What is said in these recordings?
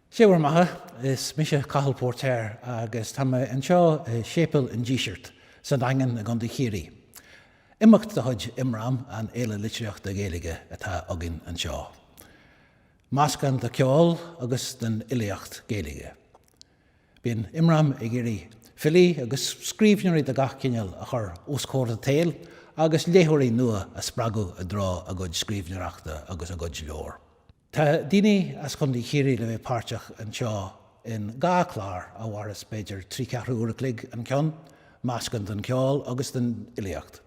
Sé bhur mbeatha, is mise Cathal Póirtéir agus tá mé anseo i Séipéal an Dísirt sa Daingean i gContae Chiarraí. Imeacht de chuid Imram, an fhéile litríochta Gaeilge, atá againn anseo. Meascán de cheol agus den fhilíocht Gaeilge. Bíonn Imram ag iarraidh filí agus scríbhneoirí de gach cineál a chur os comhair an tsaoil agus léitheoirí nua a spreagadh i dtreo a gcuid scríbhneoireachta agus a gcuid leabhar. Tá daoine as Contae Chiarraí le bheith páirteach anseo in 2 chlár a mhairfeas b'fhéidir trí cheathrú uair a chloig an ceann, meascán den cheol agus den fhilíocht.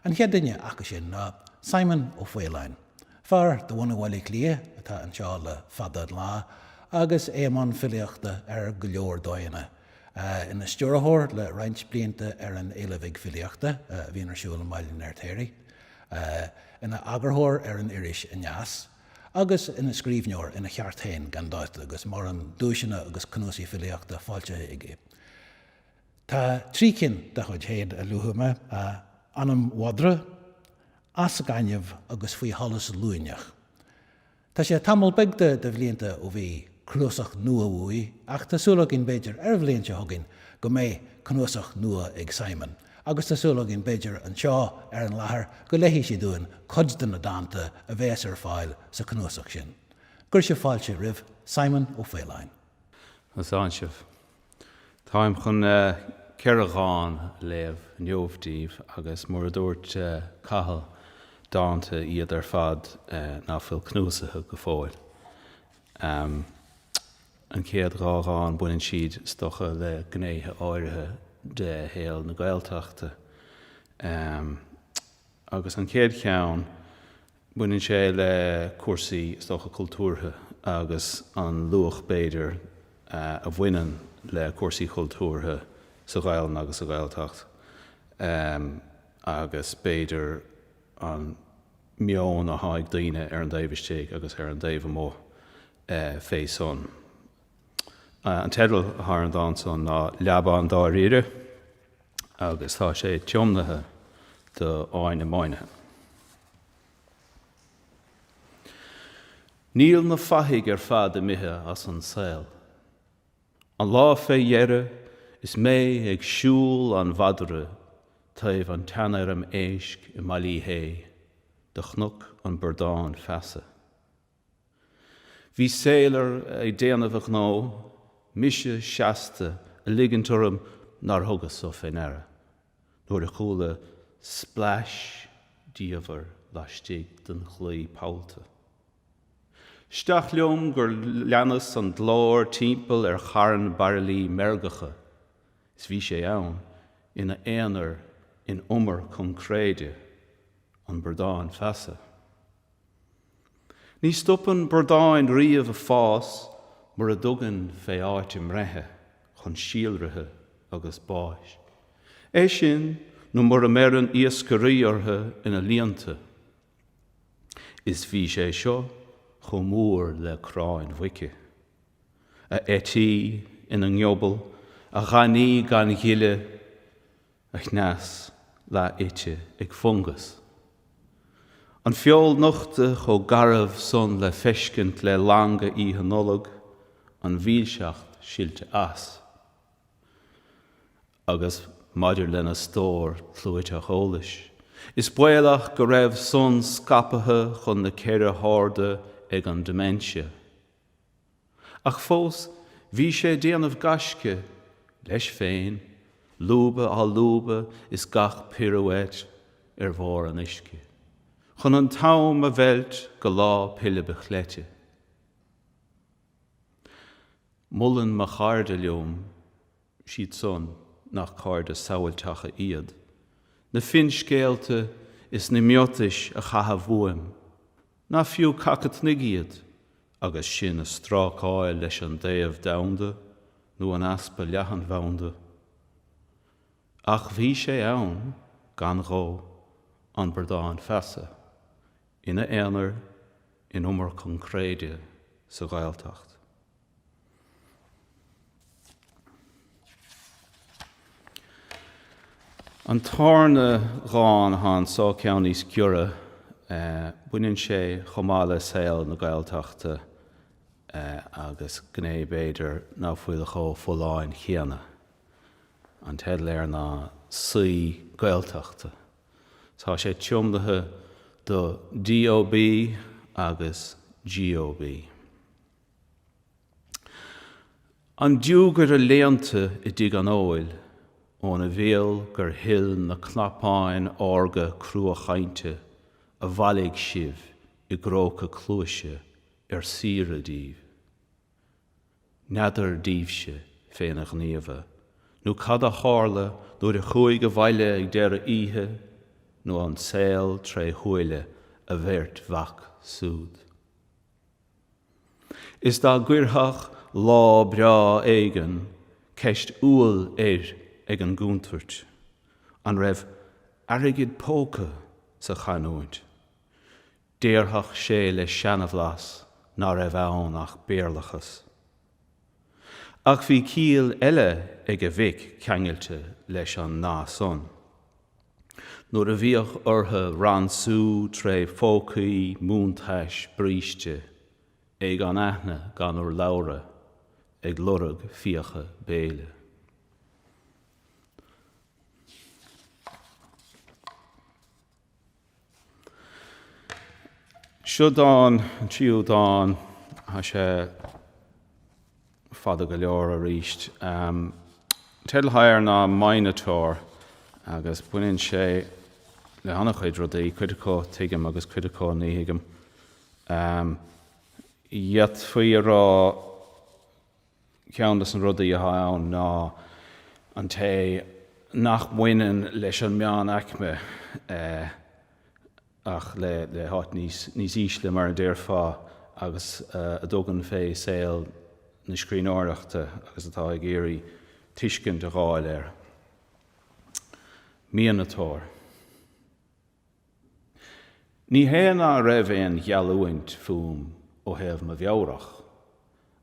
An chéad duine acu sin ná Simon Ó Faoláin, fear de bhunadh Bhaile Átha Cliath atá anseo le fada an lá agus é i mbun filíochta ar go leor dóigheanna, ina stiúrthóir le roinnt blianta ar an Fhéile Bhig Filíochta a bhíonn ar siúl i mBaile an Fheirtéaraigh, ina eagarthóir ar an iris Aneas. agus ina scríbhneoir ina cheart féin gan dabht agus mórán duaiseanna agus cnuasaigh filíochta foilsithe aige. Tá 3 cinn dá chuid féin a luafaidh mé, Anam Mhadra, As Gaineamh agus Faoi Sholas Luaineach. Tá sé tamall beag de bhlianta ó bhí cnuasach nua uaidh ach tá súil againn b'fhéidir ar an bhliain seo chugainn go mbeidh cnuasach nua ag Simon agus tá súil againn b'fhéidir anseo ar an láthair go léifidh sé dúinn cuid de na dánta a bheas ar fáil sa chnuasach sin. Cuirfidh sibh fáilte roimh Simon Ó Faoláin. Slán sibh. Táim chun 4 dhán a léamh inniu daoibh agus mar a dúirt Cathal, dánta iad ar fad ná fuil cnuasaithe go fóill. An chéad 2 dhán, baineann siad, is dócha, le gnéithe áirithe de shaol na Gaeltachta. Agus an chéad cheann, baineann sé le cúrsaí, is dócha, cultúrtha agus an luach, b'fhéidir, a bhaineann le cúrsaí cultúrtha sa Ghaelainn agus sa Ghaeltacht agus b'fhéidir an meon atá ag daoine ar an dtaobh istigh agus ar an dtaobh amuigh fé san. An teideal atá ar an dán san ná Leamhán Dáiríre agus tá sé tiomnaithe do Áine Moynihan. Níl na fathaigh ar fad imithe as an saol. An lá fé dheireadh is mé ag siúl an mhadra taobh an tseanfheirm éisc i mBaile Uí Shé do chonac an bradán feasa. Bhí sailor ag déanamh a ghnó, mise seasta a ligint orm nár thugas so fé ndeara, nuair a chuala splash diamhair laistigh den chlaí pollta. Isteach liom gur leanas an glór timpeall ar charn bairillí meirgeacha is bhí sé ann ina aonar in umar coincréide, an bradán feasa. Ní stopann bradáin riamh a fás mura dtugann fé áit a mbreithe chun síolraithe agus báis. É sin nó mura mbeireann iascairí orthu ina líonta. Is bhí sé seo chomh mór le cráin mhuice. A eití ina ngiobal, a ghainní gan ghile, a chneas leath-ite ag fungas. An feoil nochta chomh garbh san le feiscint le langa Oíche Nollag, an mhilseacht silte as. Agus maidir lena stór clúiteach eolais, is baolach go raibh san scaipthe chun na ceithre harda ag an dementia. Ach fós bhí sé ag déanamh gaisce leis féin, lúbadh á lúbadh is gach pirouette ar bharr an uisce, chun an t-am a mheilt go lá pilib a chleite. Molann mo chairde liom, siad san nach cairde samhailteacha iad, na finscéalta is na miotais a chaitheamh uaim, nach fiú cacadhnaigh iad, agus sinn a strácáil leis an dtéamh domhanda nó an easpa leathanbhanda. Ach bhí sé ann, gan ghó, an bradán feasa, ina aonar, in umar coincréide sa Ghaeltacht. An tarna dhán atá anso, ceann níos giorra, baineann sé chomh maith le saol na Gaeltachta. Agus gné, b'fhéidir, ná fuil chomh folláin chéanna. An teideal air ná Saoi Gaeltachta. Tá sé tiomnaithe do DOB agus GOB. An diúgaire léannta i dtigh an óil, óna bhéal gur shil na cnapáin órga cruachainte a bhailigh sibh i gcróca cluaise ar saoire daoibh. N'fheadar daoibhse féna ghníomha, nó cad a tharla nuair a chuaigh abhaile ag deireadh oíche, nó an saol tré shúile a bheirt mhac súd. Is dá gcuirfeadh lá breá éigin ceist umhal air ag an gcontúirt, an raibh airgead póca sa chanúint, Déarfadh sé le seanabhlas ná raibh ann ach Béarlachas. Ach bhí ciall eile ag a mhic ceangailte leis an nath san. Nuair a bhíodh orthu ransú tré phócaí múntais bríste, é gan aithne gan urlabhra, ag lorg fiacha béile. Seo dán, an tríú dán, tá sé fada go leor arís. An teideal atá air ná Minotaur agus baineann sé le han-chuid rudaí, cuid acu tuigim agus cuid acu ní thuigim. D'fhéadfaí a rá Ceann de na rudaí atá ann ná an té nach mbaineann leis an meánaicme ach le háit níos ísle, mar a déarfá, agus a dtugann fé saol na scríbhneoireachta agus atá ag iarraidh tuiscint a dh'fháil air. Mionatóir. Ní hé ná raibh aon gheallúint fúm ó thaobh mo mheabhrach,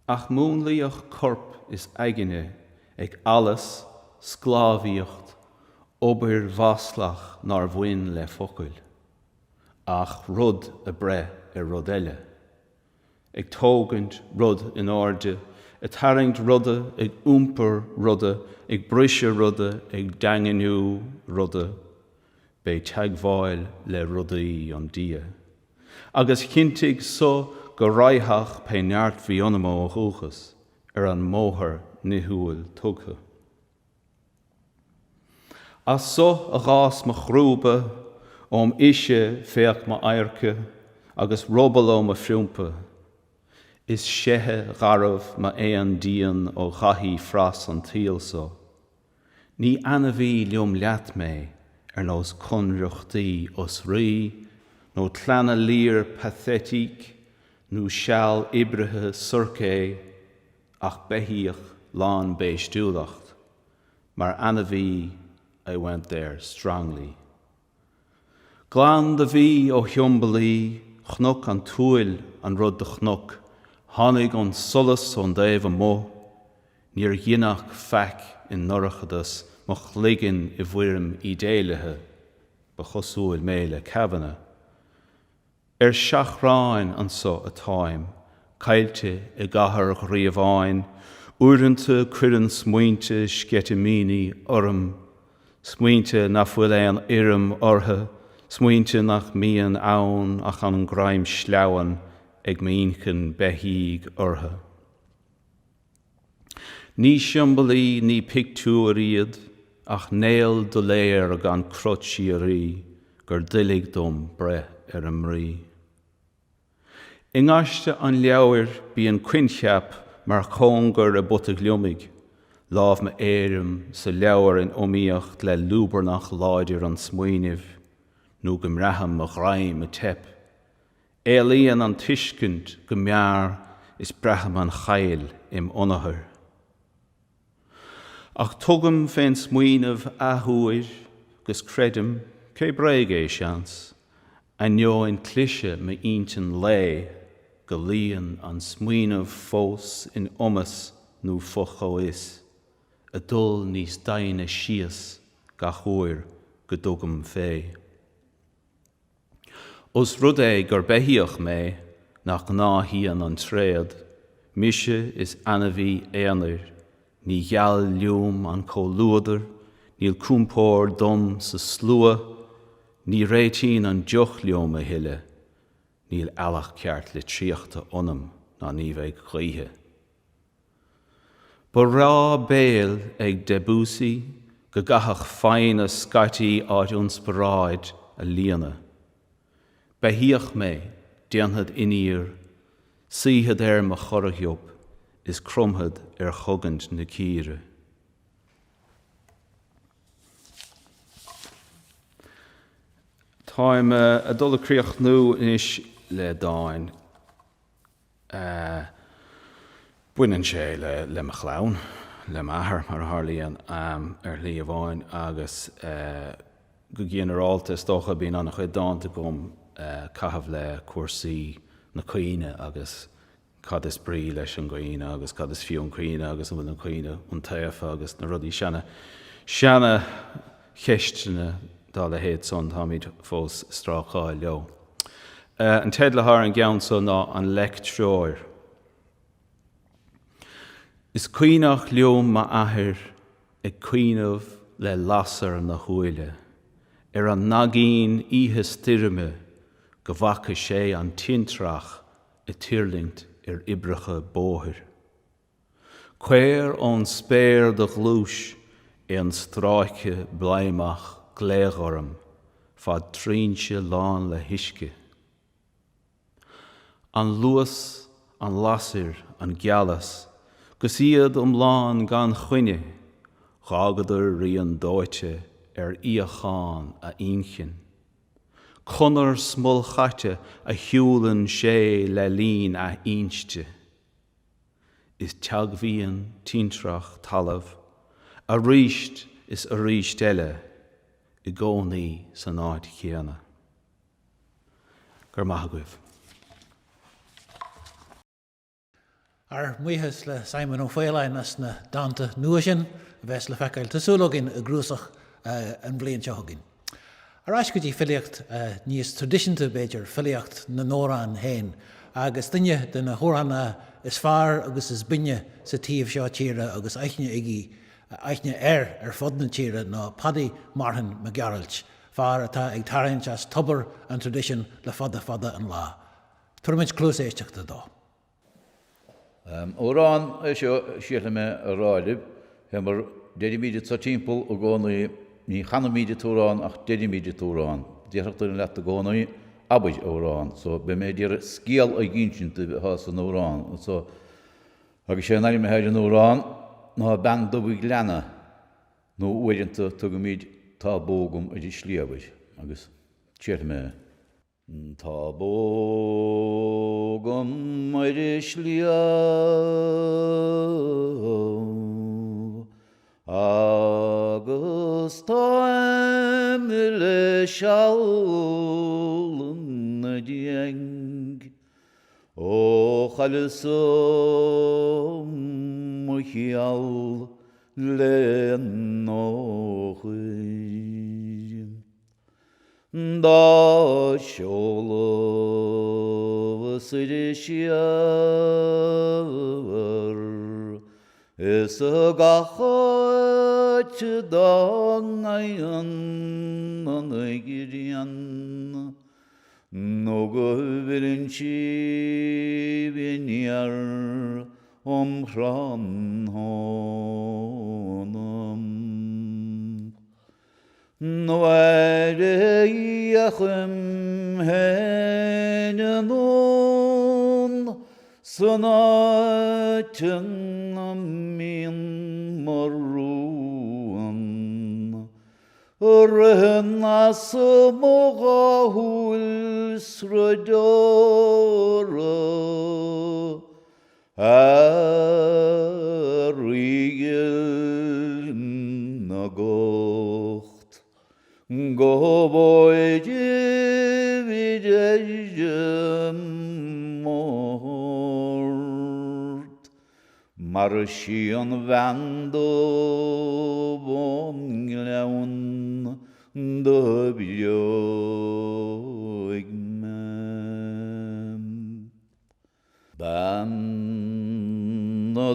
ach múnlaíodh corp is aigne ag allas, sclábhaíocht, obair mhaslach nár bhain le focail, ach rud a breith ar rud eile. ag tógaint rud in airde, ag tarraingt ruda, ag iompar ruda, ag briseadh ruda, ag daingniú ruda, b'é teagmháil le rudaí an dia. Agus chinntigh so go raghadh pé neart bhí ionam ó dhúchas ar an mbóthar nithiúil tugtha. As so a dh'fhás mo chrúba, óm ise féach m'adhairce, agus ruball ó mo phriompa. Is seithe gharbh m'aon díon ó ghathaí fras an tsaoil so. Ní ainmhí liom leat mé, ar nós conriochtaí osraí, nó clanna Lir pathétique, nó seal oibrithe cirque, ach beithíoch lán béistiúlacht, mar ainmhí I went there strongly. Glan do bhí ó shiombailí chonac an tsúil an rud do chonac, tháinig an solas ón dtaobh amuigh, níor dhein ach faic i ndorchadas mo chloiginn i bhfoirm ídéalaithe, ba chosúil mé le Kavanagh. Ar seachrán anso atáim, caillte i gcathair ghríobháin, uaireanta cuireann smaointe sceitimíní orm, smaointe ná fuil aon fhoirm orthu, smaointe nach mbíonn ann ach an greim sleamhain ag m'inchinn beithígh orthu. Ní siombailí ní pictiúir iad ach néal doiléir gan crot síoraí gur doiligh dom breith ar a mbrí. I ngaiste an leabhair bíonn coincheap mar chóngar i bpota gliomaigh, lámh m'éirim sa leabhar in iomaíocht le lúbarnach láidir an smaoinimh, nó go mbraithim mo ghreim ag teip. Éalaíonn an tuiscint go mear is braithim an chaill im ionathar. Ach tugaim fén smaoineamh athuair 'gus creidim, cé bréag é, seans, ainneoin cliseadh m'intinn lae, go luíonn an smaoineamh fós in iomas nó fo-chomhfhios, ag dul níos doimhne síos gach uair go dtugaim fé. Ós rud é gur beithíoch mé nach ngnáthaíonn an tréad, Mise is ainmhí aonair, ní geal liom an comhluadar, níl compord dom sa slua, ní réitíonn an deoch liom a thuilleadh, níl eallach ceart litríochta ionam ná ní bheidh choíche. Ba bhreá béal ag Debussy go gcaithfeadh foighne scaití áit ionspioráid a líonadh. Beithíoch mé, déanfad iníor, suífead ar mo chorraghiop is cromfad ar chogaint na círe. Táim ag dul a críochnú anois le dán. Baineann sé le mo chlann, le m'athair, mar a tharlaíonn, ar shlí amháin, agus go ginearálta, is dócha, bíonn an-chuid dánta agam caitheamh le cúrsaí na cuimhne agus cad is brí leis an gcuimhne agus cad is fiú an chuimhne agus an bhfuil an chuimhne iontaofa agus na rudaí seana, seana cheisteanna dá leithéid san, táimid fós ag strácáil leo. An teideal atá ar an gceann so ná An Leictreoir. Is cuimhneach liom m'athair ag cuimhneamh le lasair na shúile ar an naigín oíche stoirme go bhfaca sé an tintreach ag tuirlingt ar oibreacha bóthair. Caor ón spéir do ghluais aon stráice bladhmach gléghorm fad trinse lán le huisce. An luas, an lasair, an gealas, 'gus iad iomlán gan choinne, dh'fhágadar rian dóite ar fhíochán a inchinn. Conair smolchaite a shiúlann sé le linn a inste. Is teagmhaíonn tintreach talamh aríst is aríst eile i gcónaí san áit chéanna. Go raibh maith agaibh. Ár mbuíochas le Simon Ó Faoláin as na dánta nua sin a bheas le feiceáil, tá súil againn, i gcnuasach an bhliain seo chugainn. Ar ais go dtí filíocht níos traidisiúnta, b'fhéidir, filíocht na n-amhrán féin, agus duine de na hamhránaithe is fearr agus is binne sa taobh seo tíre agus aithne aige, aithne air ar fud na tíre ná Paddy Mharthain Mac Gearailt, fear atá ag tarraingt as tobar an traidisiúin le fada fada an lá. Tabharfaimid cluas éisteachta dó. Amhrán é seo, sílfidh mé a rá libh, fé mar deirimíd anso timpeall i gcónaí, ní chanaimíd an t-amhrán ach deirimíd an t-amhrán. Déarfadh duine leat i gcónaí, abair amhrán. So, beidh mé ag iarraidh scéal a dh'insint daoibh atá san amhrán so. Agus sé an ainm atá ar an amhrán ná Bean Dubh an Ghleanna, nó uaireanta tugaimíd Tá Bó Agam ar an Sliabh air, agus déarfaidh mé é. Tá bó agam ar an sliabh agus táim le seal na diaidh ó chailleas-sa mo sheal le n-eochair. Dá seoladh soir is siar is gach áit dá ngeibheann an ghrian nó go bhfilleann sí aniar um thráthnóna. Nuair a fhéachaim féin anonn san áit ina mbíonn mo rún, Ritheann as mo dhá shúil sruth deora, A Rí ghil na gcumhacht, go bhfóirimid ar an mbord, mar is í an bhean dubh ón ngleann do bhreoigh mé. Bean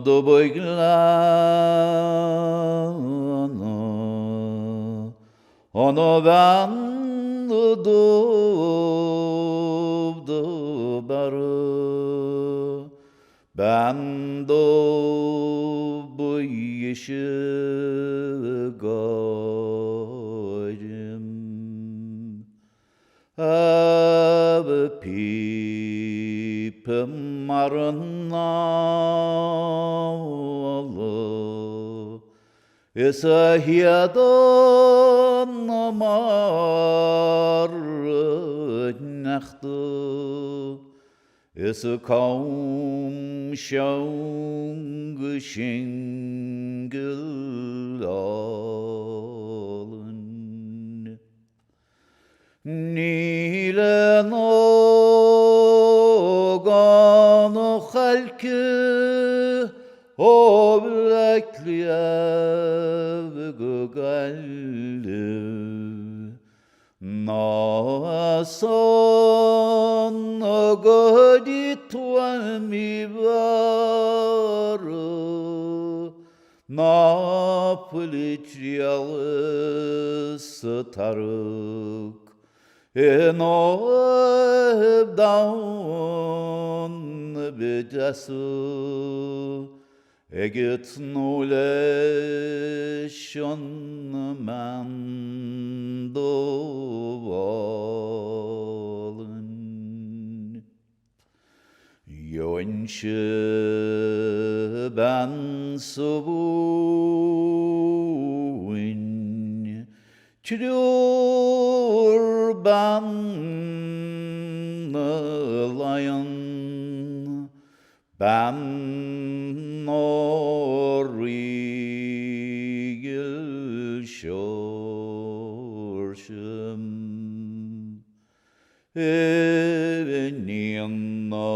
dubhghleanna An bhean dubh do b'fhearra Bean dubh ba dheise gairm. A píopa marannála Is a shéadán na mara sneachta Is a com seang go singil álainn. Níl aon ógánach oilce ó Bhleá Cliath go Gaillimh ná as Anna go dtí Tuaim Uí Mheára Ná fuil ag triall sa tarrac i ndáimh domhan bith deasa ag tnúth leis an mbean dubh álainn. Gheobhainnse bean sa Mhumhain, triúr ban na Laighean, bean ó Ríghil Seoirse. Iníon na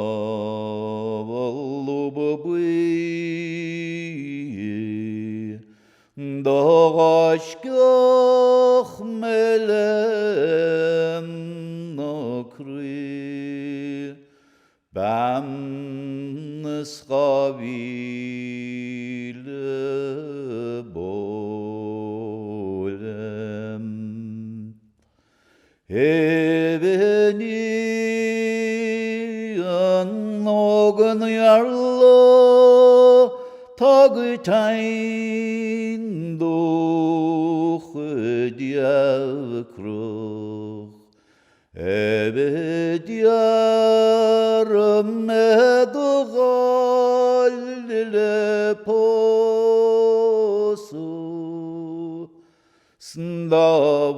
lúba buí Do ghaisceach mé lena croí Bean is 2000 bó liom. Iníon óg an Iarla tá go tinn do chuid diamhrach. D'iarr mé do dhul le pósadh. 'S dá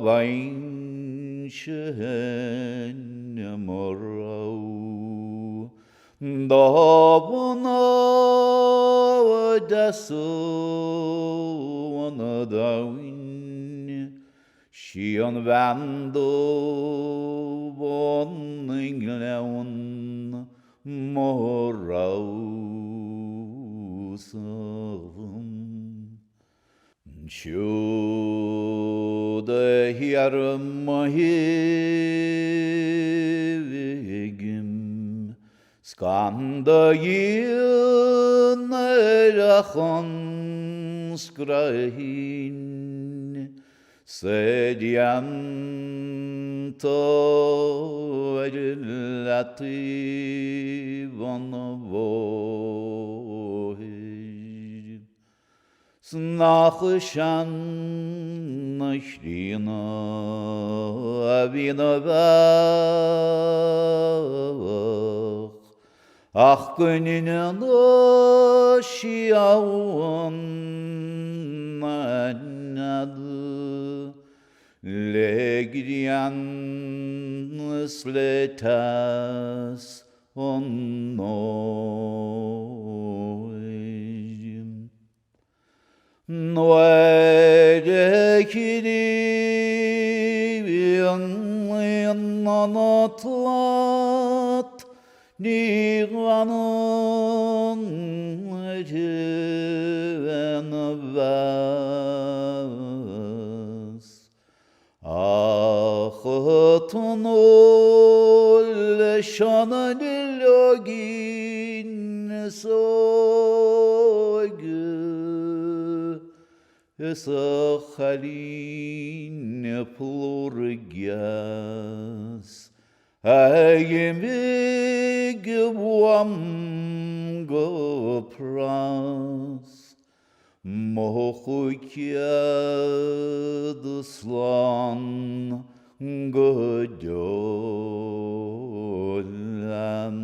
bhfaighinnse fhéin mo rogha dá mhná deasa an domhain, 'sí an bhean dubh ón nGleann mo rogha-sa. Siúd a thiar mo thuigim 's gan do dhíon ar ach an scraithín 's i dteannta ar leataobh an bhóthair. 'S nach seana-chríonna a bhí 'na bheach ach go ndeineadh sí ann a nead le grian is le teas an óir. Nuair a chríochnaíonn an tslat ní fhanann uirthi aon mheas ach tnúth leis an duilleoigín is óige. Is a chailín plúr geas a dh'imigh uaim go pras, Mo chuid slán go deo leat.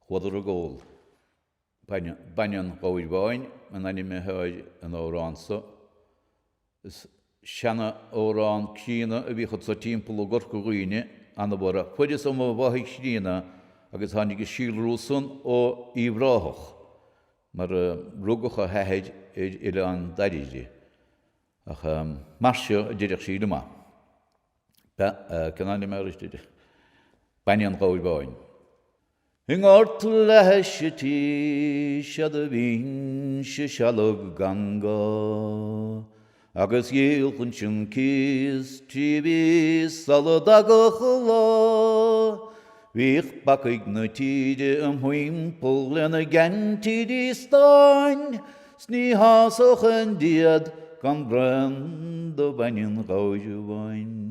Chuadar ag ól. Bean an Ghabhair Bháin an ainm atá ar an amhrán so. Is seana-amhrán críonna a bhíodh anso timpeall i gCorca Dhuibhne an-mhór. Fuaireas ó mo mháthair chríonna agus tháinig a síolrú san ó Uíbh Ráthach mar a rugadh a hathair ar Oileán Dairire. Ach mar seo a deireadh sí liom é. Cén ainm arís? Bean an Ghabhair Bháin. I ngort le hais an tí 'sea do bhínnse seal ag ganga Agus dhíolfainnse an cíos trí mhí sula dtagadh an lá Bhíodh bacaigh na tíre im thimpeall lena gceaintírí stáin 'S ní shásódh aon diad gan braon de bhainne an ghabhair bháin.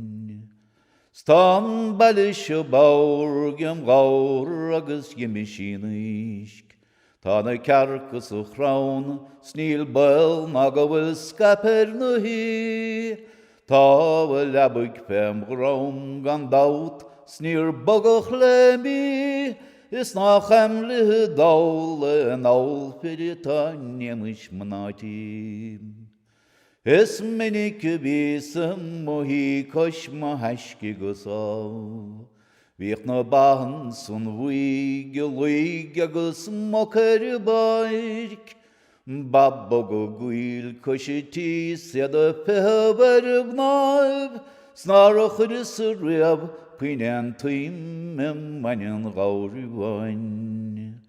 'S tá an baile seo bodhar gem ghadhar agus gem síon-éisc. Tá na cearca sa chrann 's níl baol ná go bhfuil scaip ar na haoi. Tá a leabaidh fém dhrom gan dabht 's níor bogadh le mí. Is nách aimlithe dall aon fheall fir atá in éagmais mná tí. Is minic a bhíos i mo shuí cois mo thaisce go sámh. Bhíodh na ba ansan bhuaidh ag luigh agus muc ar an bpáirc. Ba boga gcoill cois an tí 's iad ag feitheamh ar an gcnáimh 's nár chuireas-sa riamh puinn aon tsuim i mbainne an ghabhair bháin.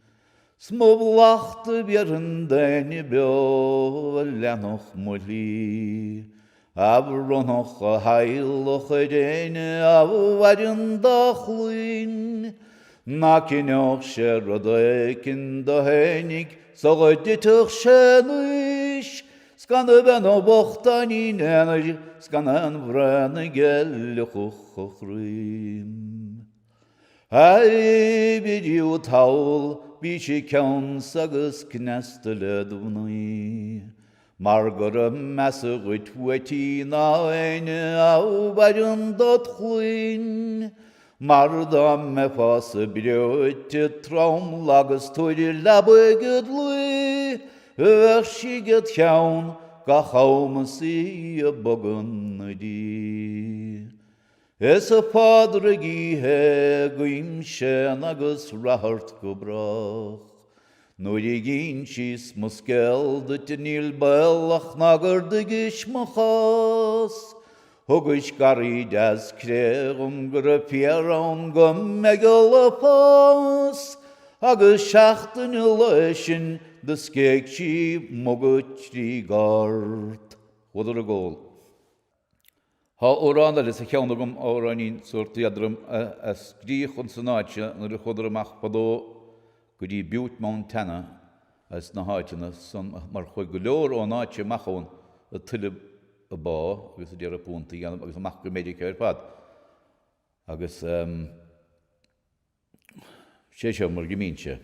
'S mo mhallacht a bhéarfainn d'éinne beo a leanfadh mo shlí, A bhronnfadh a theaghlach ar éinne a mhaireann dá chloinn, Ná cinneodh sé rud éicint do fhéinig sula dtitfeadh sé in aois, 'S gan a bheith 'na bhochtáinín aonair 's gan aon bhraon aige fhliuchfadh a chroí. A bhí thall, bhí sé ceansa agus cneasta le do mhnaoi, mar go raibh measa dhuit uaití ná éinne a mhaireann dod chloinn, mar dá mbeifeá-sa breoite trom lag is tú ar leabaidh id luí, bheadh sí 'ged cheann gach am is í ag bogadh na dí. Is a Phádraig oíche guím séan agus rath ort go brách. Nuair a dh'insíos mo scéal duit níl baol ach ná gur dtuigis mo chás. Thugais garraí deas cré dhom go raibh féar ann go mbeidh ag fás. Agus seachtain lae sin do scéig sí muga trí gort. Chuadar ag ól. Thá amhrán eile sa cheann agam, amhráinín sórt éadrom a scríodh ins an áit seo nuair a chuadar amach fadó go dtí Butte Montana agus na háiteanna san mar chuaigh go leor ón áit seo amach ann ag tuilleamh a bpá agus ag iarraidh punt a dhéanamh agus amach go Meiriceá ar fad agus sé seo mar go mbíonn sé.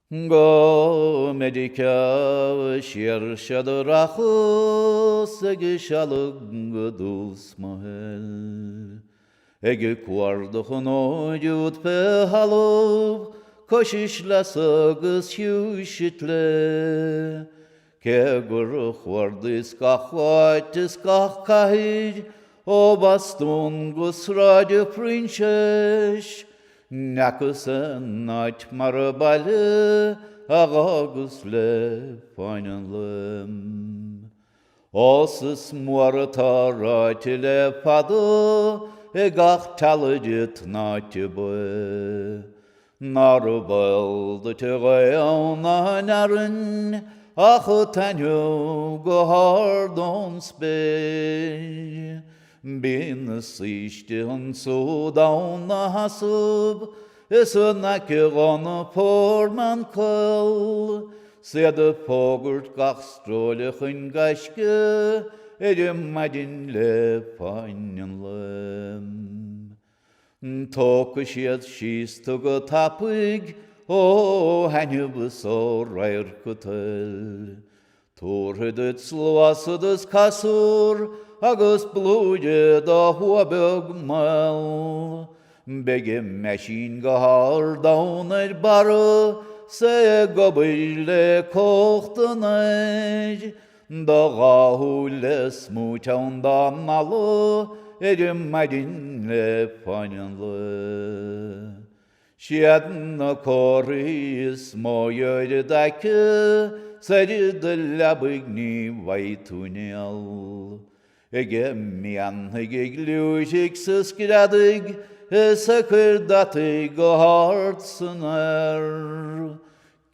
Go Meiriceá siar 'sead a rachas ag sealg go dtús mo shaoil, Ag cuardach an óir úd fé thalamh cois sleasa agus chiúis tle. Cé gur chuardaíos gach áit is gach cathair ó Bhostún go Sráid a' Phroinséis, n'fheacas aon áit mar a' baile a dh'fhágas le fáinne an lae. Ós is mór atá ráite le fada ag gach teallaire tnáite baoth, Nárbh eol duit a ghaoth ná an fhearthainn ach ag taitneamh go hard ón spéir. Bíonn na saoiste ansúd ann 'na sheasamh is in aice dhon poor man caol. 'S iad ag fógairt gach stróile chun gaisce ar maidin le fáinne an lae. Tógfaidh siad síos tú go tapaidh ó thaitneamh is ó radharc go toil. Tabharfaidh duit sluasad is casúr agus blúire de thua beag maol. Beidh an meaisín go hard ann ar barra 's é ag obair le cumhacht an aeir. Do dhá shúil le smúit ann dá ndalladh ar maidin le fáinne an lae. 'Siad na comharthaí is mó ar i d'aice 's ar do leabaidh ní bhfaighidh tú néal. Ag mianfaidh ag liúirigh 's ag screadaigh is ag cur deataigh go hard san aer.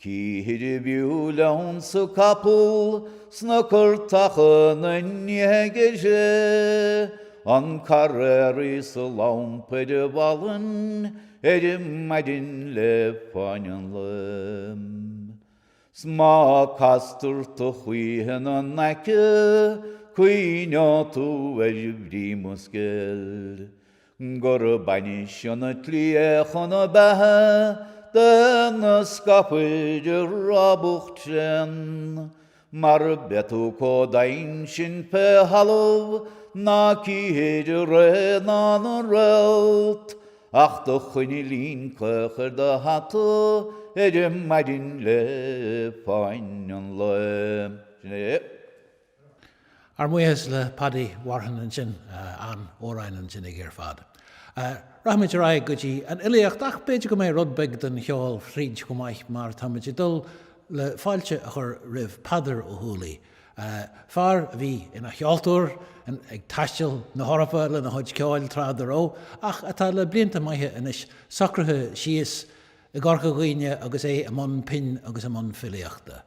Cíthir a bhfiú leonsa capall sna curtacha na ndéag sé an carraeraí sa lampa ar a mhalainn ar maidin le fáinne an lae. 'S má castar tu choíche 'na n-aice cuimhneoidh tú ar bhrí mo scéil. Gurb ainnis an tslí é chun na beatha de na scapaire rábach tréan, mar beidh tú comh domhain sin fé thalamh ná cíthir ré ná na réalt ach do choinnlín caoch ar do hata ar maidin le fáinne an lae. Sin é. Ár mbuíochas le Paddy Mharthain ansin, an-amhráin ansin aige ar fad. Rachaimid ar aghaidh go dtí an fhilíocht ach b'fhéidir go mbeidh rud beag den cheol thríd chomh maith mar táimid ag dul le fáilte a chur roimh Peadar Ó hUallaigh, fear a bhí ina cheoltóir ag taisteal na hEorpa lena chuid ceoil tráth dá raibh ach atá le blianta maithe anois socraithe síos i gCorca Dhuibhne agus é i mbun pinn agus i mbun filíochta.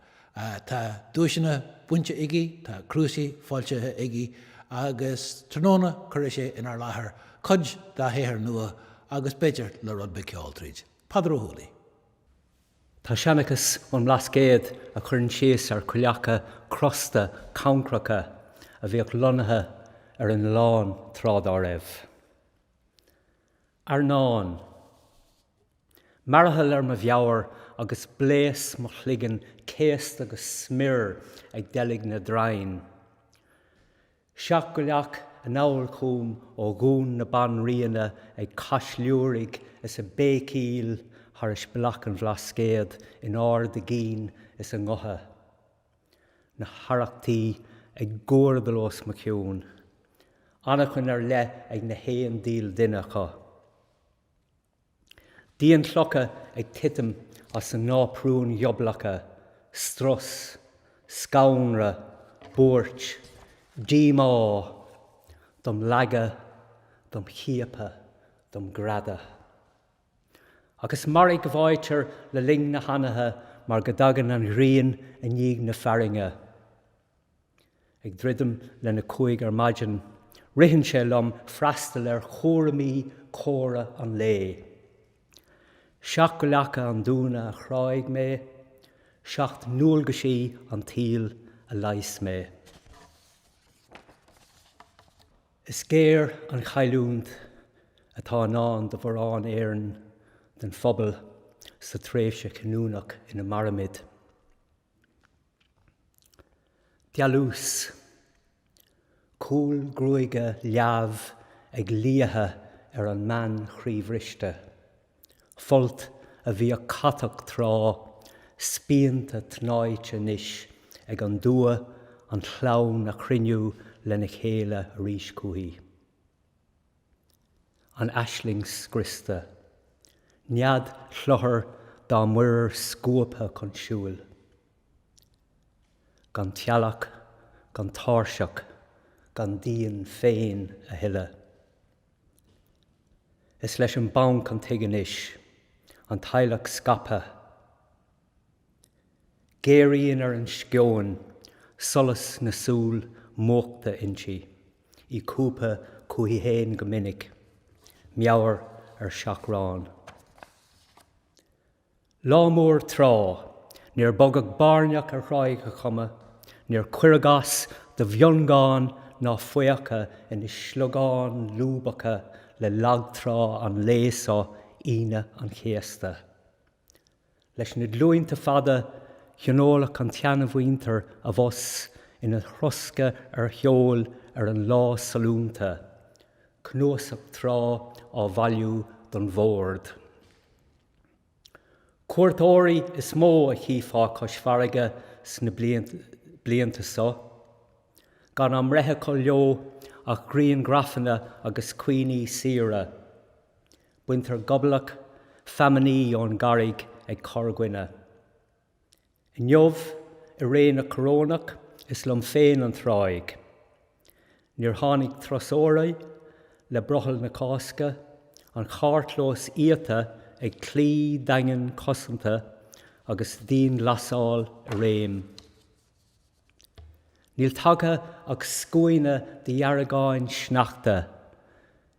Tá duaiseanna bainte aige, tá cnuasaigh foilsithe aige agus tráthnóna cuirfidh sé inár láthair cuid dá shaothar nua agus b'fhéidir le rud beag ceoil tríd. Peadar Ó hUallaigh. Tá seanchas ón mBlascaod a chuireann síos ar choileacha crosta cancracha a bhíodh lonnaithe ar an oileán tráth dá raibh. Airneán. Mearathal ar mo mheabhair agus blaosc mo chloigeann céasta go smior ag deilg na draighin. Seacht gcoileach anall chugam ó Dhún na Banríona ag caisliúraigh is ag béicíl thairis bealach an Bhlascaoid in ard a gcinn is a ngutha. Na harrachtaí ag guardal os mo chionn. Anachain ar leith ag na haon díol duine acu. Díonchlocha ag titim as a náprúin ghioblacha, strus, scanradh, buairt, díomá, dom leagadh, dom chiapadh, dom ghreadadh. Ach is mairg a bháitear le linn na hanaithe mar go dtagann an ghrian i ndiaidh na fearthainne. Ag druidim lena cúig ar maidin, ritheann sé liom freastal ar chúraimí córa an lae. Seacht gcoileacha an Dúna a chráigh mé, seacht ndualgaisí an tsaoil a leigheas mé. Is géar an chailliúint atá i ndán do mhórán Éireann den phobal sa tréimhse chinniúnach ina mairimid. Dealús. Cúl gruaige leamh ag liathadh ar an mbean chroíbhriste. Folt a bhíodh catach tráth, spíonta tnáite anois ag an dua an chlann a chruinniú lena chéile arís chúichi. An aisling scriosta. Nead chluthar dá muirear scuabtha chun siúil. Gan teallach, gan tairseach, gan díon féin a thuilleadh. Is leis an banc an tigh anois, an teaghlach scaipthe. Géaraíonn ar an sceoin, solas na súl múchta inti, í cúbtha chúichi fhéin go minic, meabhair ar seachrán. Lá mór trá. Níor bogadh bairneach ar Thráigh a Choma, níor cuireadh as do mhiongáin ná faocha ina sliogáin lúbacha le lagtrá an lae so Aoine an Chéasta. Leis na glúinte fada thionólfadh an tseanamhuintir abhus ina throscadh ar sheol ar an lá sollúnta, cnuasach trá á bhailiú don bhord. Cuairteoirí is mó a chífeá cois farraige sna blianta so, gan á mbreith acu leo ach grianghrafanna agus cuimhní saoire. Baintear goblach feamainní ón gcarraig ag corrdhuine. Inniu, i ré na corónach, is liom féin an tráigh. Níor tháinig turasóirí le brothall na Cásca, an carrchlós iata ag claí daingean cosanta agus dianghlasáil i réim. Níl tagtha ach scuaine de dheargáin sneachta,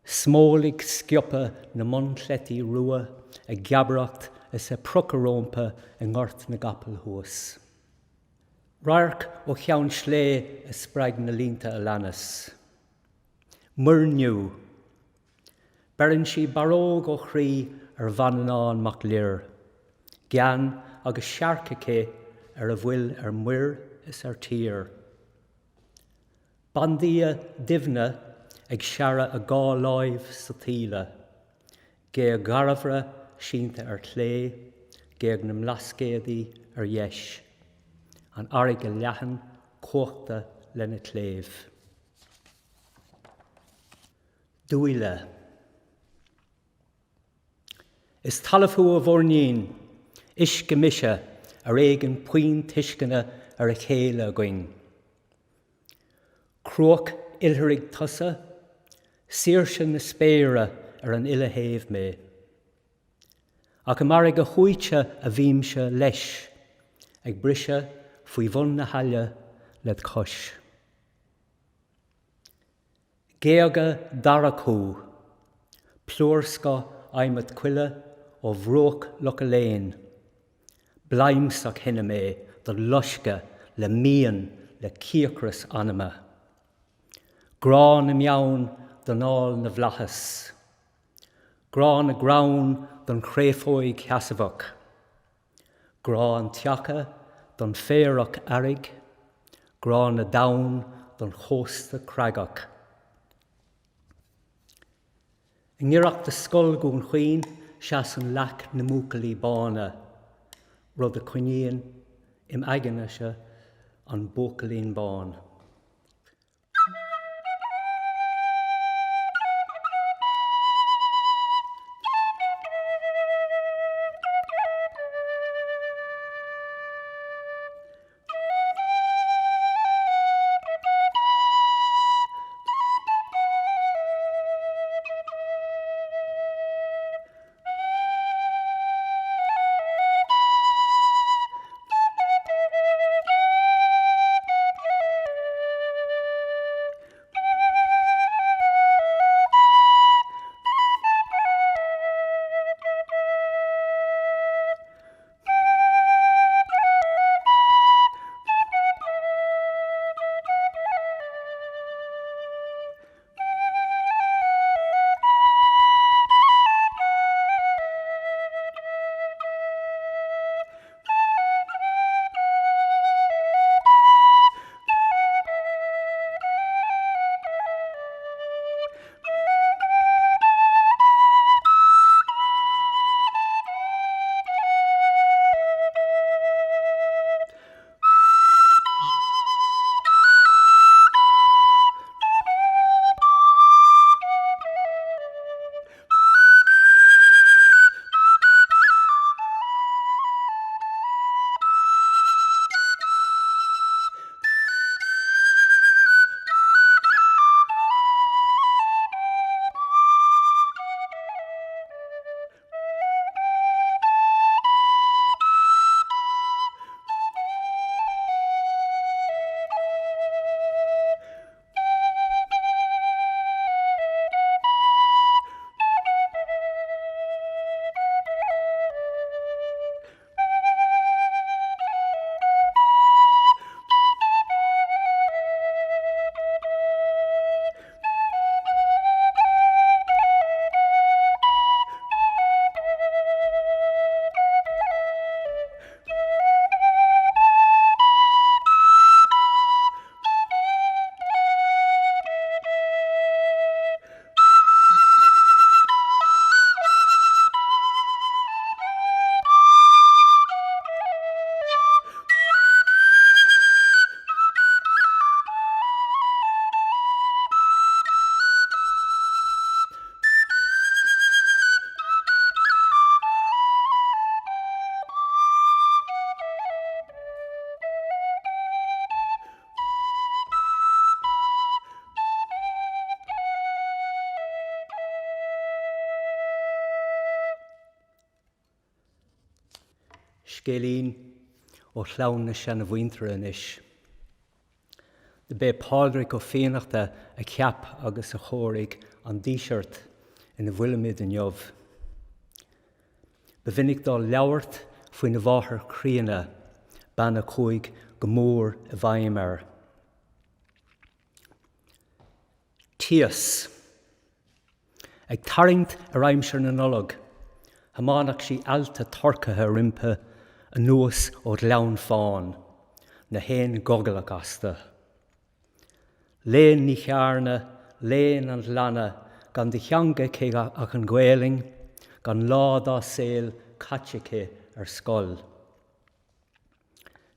smólaigh sciobtha na mbunchleití rua ag geabaireacht is ag priocadh rómpa i nGort na gCapall thuas. Radharc ó Cheann Sléibhe a spreag na línte a leanas. Muirniú. Beireann sí barróg ó chroí ar Mhanannán Mac Lir, gean agus searc aici ar a bhfuil ar muir is ar tír. Bandia Duibhne ag searradh a dhá láimh sa taoille, Géag Dhairbhre sínte ar chlé, Géag na mBlascaodaí ar dheis, an fharraige leathan cuachta lena cléibh. Dúile. Is talamh thú a mhuirnín, uisce mise, ar éigean puinn tuisceana ar a chéile againn. Cruach oilithrigh tusa, saoirse na spéire ar an uile thaobh mé. Ach i m'fharraige shuaite a bhímse leis, ag briseadh faoi bhun na haille led chois. Géaga darach thú, plúrscoth adhmad coille ó bhruach Locha Léin. Bladhmsach thine mé dod loisceadh le mian, le cíocras anama. Grá na mbeann d'anáil na bhflaitheas. Grá na gcrann don chréafóig sheasmhach. Grá an tseaca don féarach earraigh, grá na dtonn don chósta creagach. I ngiorracht do Scoil Dhún Chaoin seasann leac na mbuachaillí bána, rud a choinníonn im aigne-se an buachaillín bán. Scéilín ó chlann na seanamhuintire anois. Do b'é Pádraig Ó Fiannachta a cheap agus a chóirigh an Díseart ina bhfuilimid inniu. Ba mhinic dó labhairt faoina mháthair chríonna, bean a chuaigh go mór i bhfeidhm air. Tíos. Ag tarraingt ar aimsir na Nollag, thiomáineadh sí ealta turcaithe roimpi anuas ó Ghleann Fáin, na héin gogallach astu. Léan Ní Chearna, léan an ghleanna, gan de theanga aici ach an Ghaelainn, gan lá dá saol caite aici ar scoil.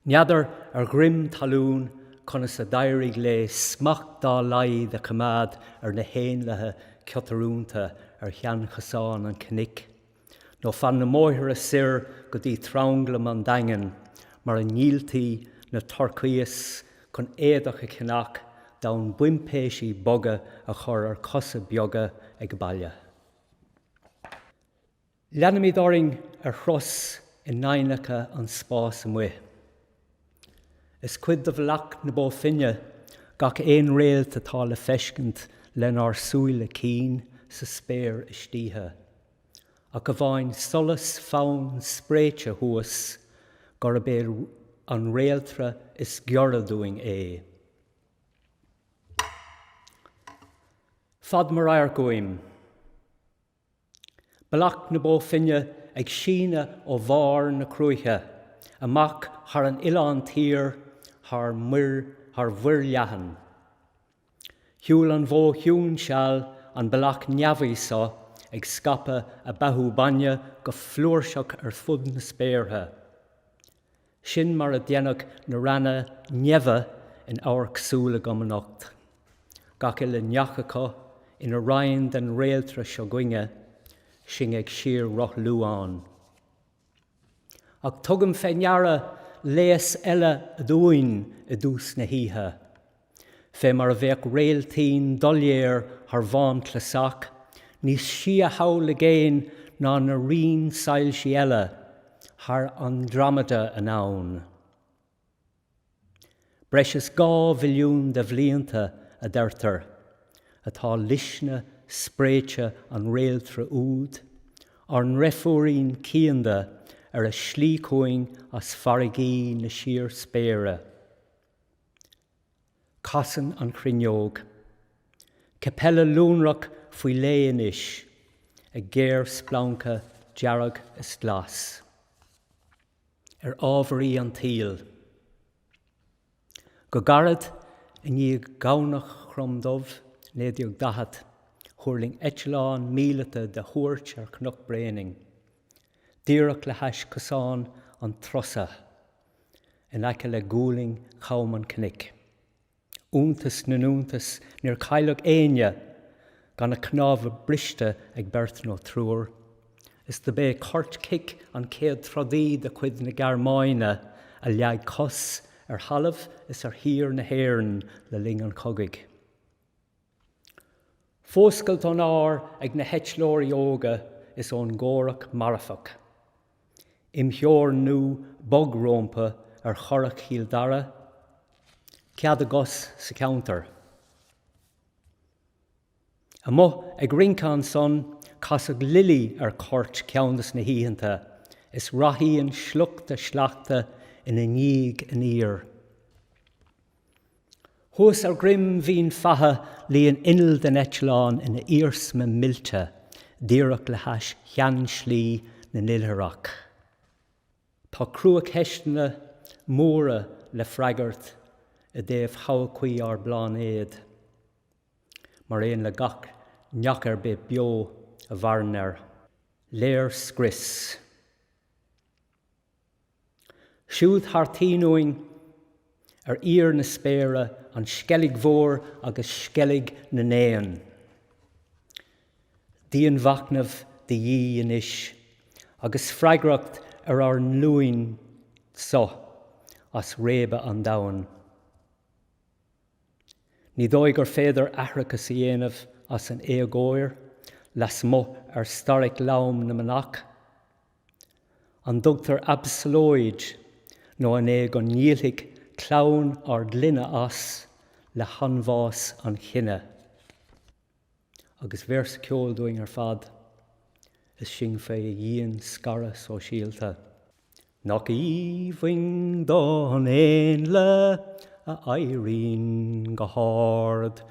N'fheadar ar dhroim talún conas a d'éirigh léi smacht dá laghad a choimeád ar na héanlaithe ciotarúnta ar sheanchosán an chnoic, nó fan na mbóithre soir go dtí tranglam an Daingin mar a ndíoltaí na turcaíos chun éadach a cheannach d'fhonn buimpéisí boga a chur ar chosa beaga ag baile. Leanaimid orainn ar thuras i ndoimhneacha an spáis amuigh. Is cuid de Bhealach na Bó Finne gach aon réalt atá le feiscint lenár súile cinn sa spéir istoíche, ach amháin solas fann spréite thuas gurb é an réaltra is giorra dúinn é. Fad mo radhairc uaim. Bealach na Bó Finne ag síneadh ó bharr na Cruaiche amach thar an Oileán Tiar, thar muir, thar mhuir leathan. Shiúil an bhó chiúin seal an bealach neamhaí so ag scaipeadh a beathú bainne go flúirseach ar fud na spéartha. Sin mar a deineadh na reanna neimhe in amharc súl agam anocht, gach uile neach acu ina roinn den réaltra seo 'gainne, sinn ag síor-rothlú ann. Ach tugaim fé ndeara léas eile aduain i dtús na hoíche. Fé mar a bheadh réiltín doiléir thar mhám cleasach, níos sia thall i gcéin ná na raoin soilsí eile, thar Andromeda anonn. Breis is 2 bhilliún de bhlianta, a deirtear, atá luisne spréite an réaltra úd, ár ndreifúirín cianda, ar a slí chugainn as farraigí na síorspéire. Casann an chruinneog. Capella luanrach faoi lé anois, ag géarsplancadh dearg is glas. Ar ámharaí an tsaoil. Go gairid i ndiaidh Dhomhnach Chrom Dubh, 1940, thuirling eitleán míleata de thuairt ar Chnoc Bréanainn, díreach le hais Chosán an Trusa. in aice le gualainn cham an chnoic. Iontas na n-iontas, níor cailleadh éinne, gan ach cnámha briste ag beirt nó triúr, is do b'é Kurt Kick an chéad trodaí de chuid na Gearmáine a leag cos ar thalamh is ar thír na hÉireann le linn an chogaidh. Fuascailt ón ár ag na heitleoirí óga is ón gcomhrac marfach. Imtheorannú bog rómpa ar Churrach Chill Dara, cead a gcos sa cheantar. Amuigh ag rince ansan, casadh Lily ar Kurt ceann des na hoícheanta is rathaíonn sliochta sleachta ina ndiaidh aniar. Thuas ar dhroim Bhinn Fatha luíonn inneall den eitleán ina iarsma millte díreach le hais sheanslí na n-oilithreach. Tá cruacheisteanna móra le freagairt i dtaobh thodhchaí ár bpláinéad, mar aon le gach neach ar bith beo a mhaireann air. Léirscrios. Siúd thar toinn uainn ar íor na spéire an Sceilg Mhór agus Sceilg na nÉan. Dianmhachnamh de dhíth anois agus freagracht ar ár nglúin so as réabadh an domhain. Ní dóigh gur féidir aithreachas a dhéanamh as an éagóir lasmuigh ar starraic lom na manach. An dtugtar absalóid nó an é go ndíolfaidh clann ár gclainne as le hanbhás an chine? Agus véarsa ceoil dúinn ar fad is sinn fé dhian-scaradh sóisialta. Nach aoibhinn don éanlaith a éiríonn go hard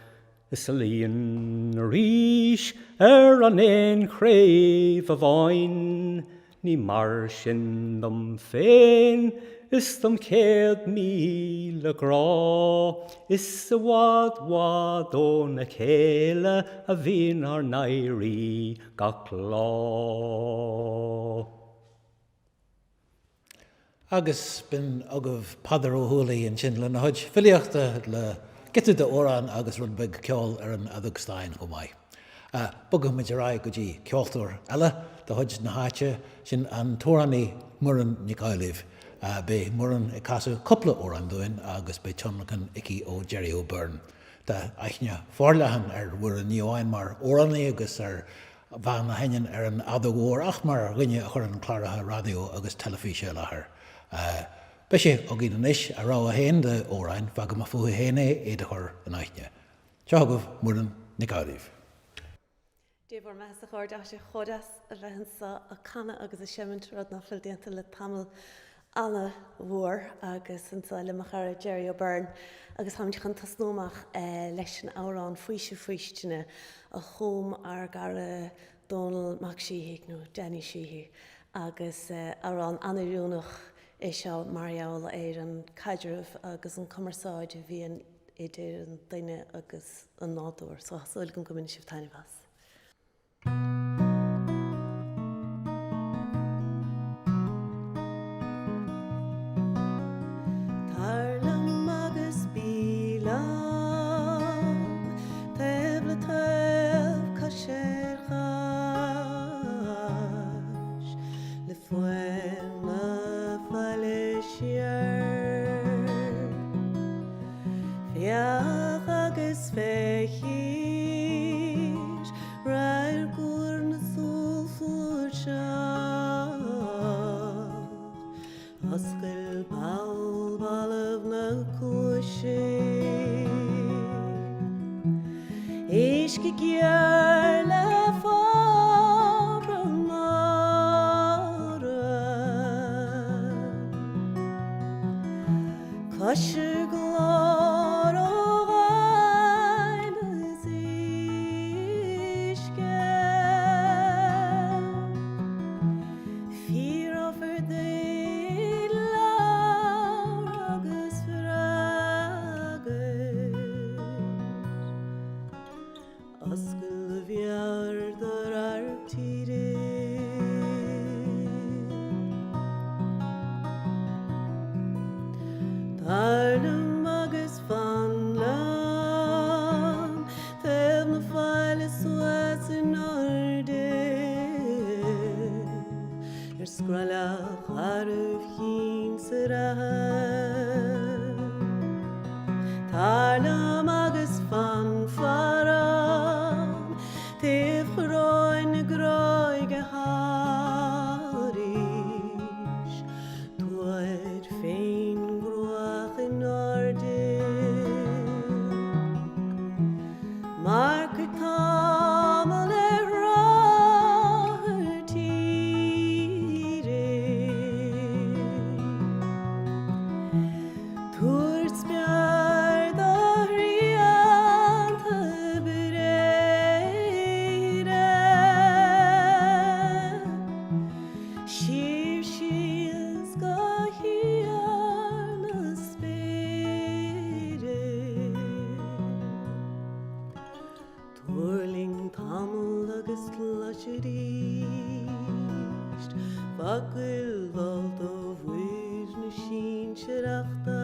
is a luíonn arís ar an aon chraobh amháin, ní mar sin dom féin is dom 100,000 grá, is i bhfad bhfad óna chéile a bhíonn ár n-éirí gach lá. Agus b'in agaibh Peadar Ó hUallaigh ansin lena chuid filíochta le giota d'amhrán agus rud beag ceoil ar an fheadóg stáin chomh maith. Bogfaidh muid ar aghaidh go dtí ceoltóir eile de chuid na háite, sin an t-amhránaí Muireann Nic Amhlaoibh. Beidh Muireann ag casadh cúpla amhrán dúinn agus beidh tionlacan aici ó Gerry O'Beirne. Tá aithne forleathan ar Mhuireann ní amháin mar amhránaí agus ar bhean a sheinneann ar an fheadóg mhór ach mar dhuine a chuireann cláracha raidió agus teilifíse i láthair. Beidh sé againn anois a rogha féin d'amhráin, fágfaidh mé fúithi féin é iad a chur in aithne. Seo chugaibh Muireann Nic Amhlaoibh. Dé bhur mbeatha a chairde, tá sé chomh deas a bheith anseo ag canadh agus ag seimint, rud ná fuil déanta le tamall ana-mhór agus anseo le mo chara Gerry O'Beirne agus táimid chun tosnú amach leis an amhrán Faoiseamh Faoistine a chum ár gcara Dónal Mac Síthigh nó Danny Sheehy agus amhrán an-oiriúnach é seo mar gheall ar an caidreamh agus an cumarsáid a bhíonn idir an duine agus an nádúr so tá súil agam go mbainfidh sibh taitneamh as. Tar liom agus bí liom, taobh le taobh, cois ar chois, le fuaim na faille siar. Féach agus feicfidh Radharc úr na súl flúirseach, Oscail poll balbh na cluaise. Uisce géar le fabhra mara. Cloistear glór ó ghainimh is uisce. Fíorófar duit labhair agus freagair. Oscail do mheabhair do radharc tíre. Tar liom agus fan liom, taobh na faille suas in airde, ar scraithleach gharbh chinsireach. Tar liom agus fan faram, taobh choróin na gráige thairis, Tabhair fén gcruach in airde. Marcaigh tamall ar rothar tíre. Tabhair spior do shrianta bréithre. Siar síos go híor na spéire. Tuirling tamall agus clois arís focail mholta ó mhuir na sinsearachta.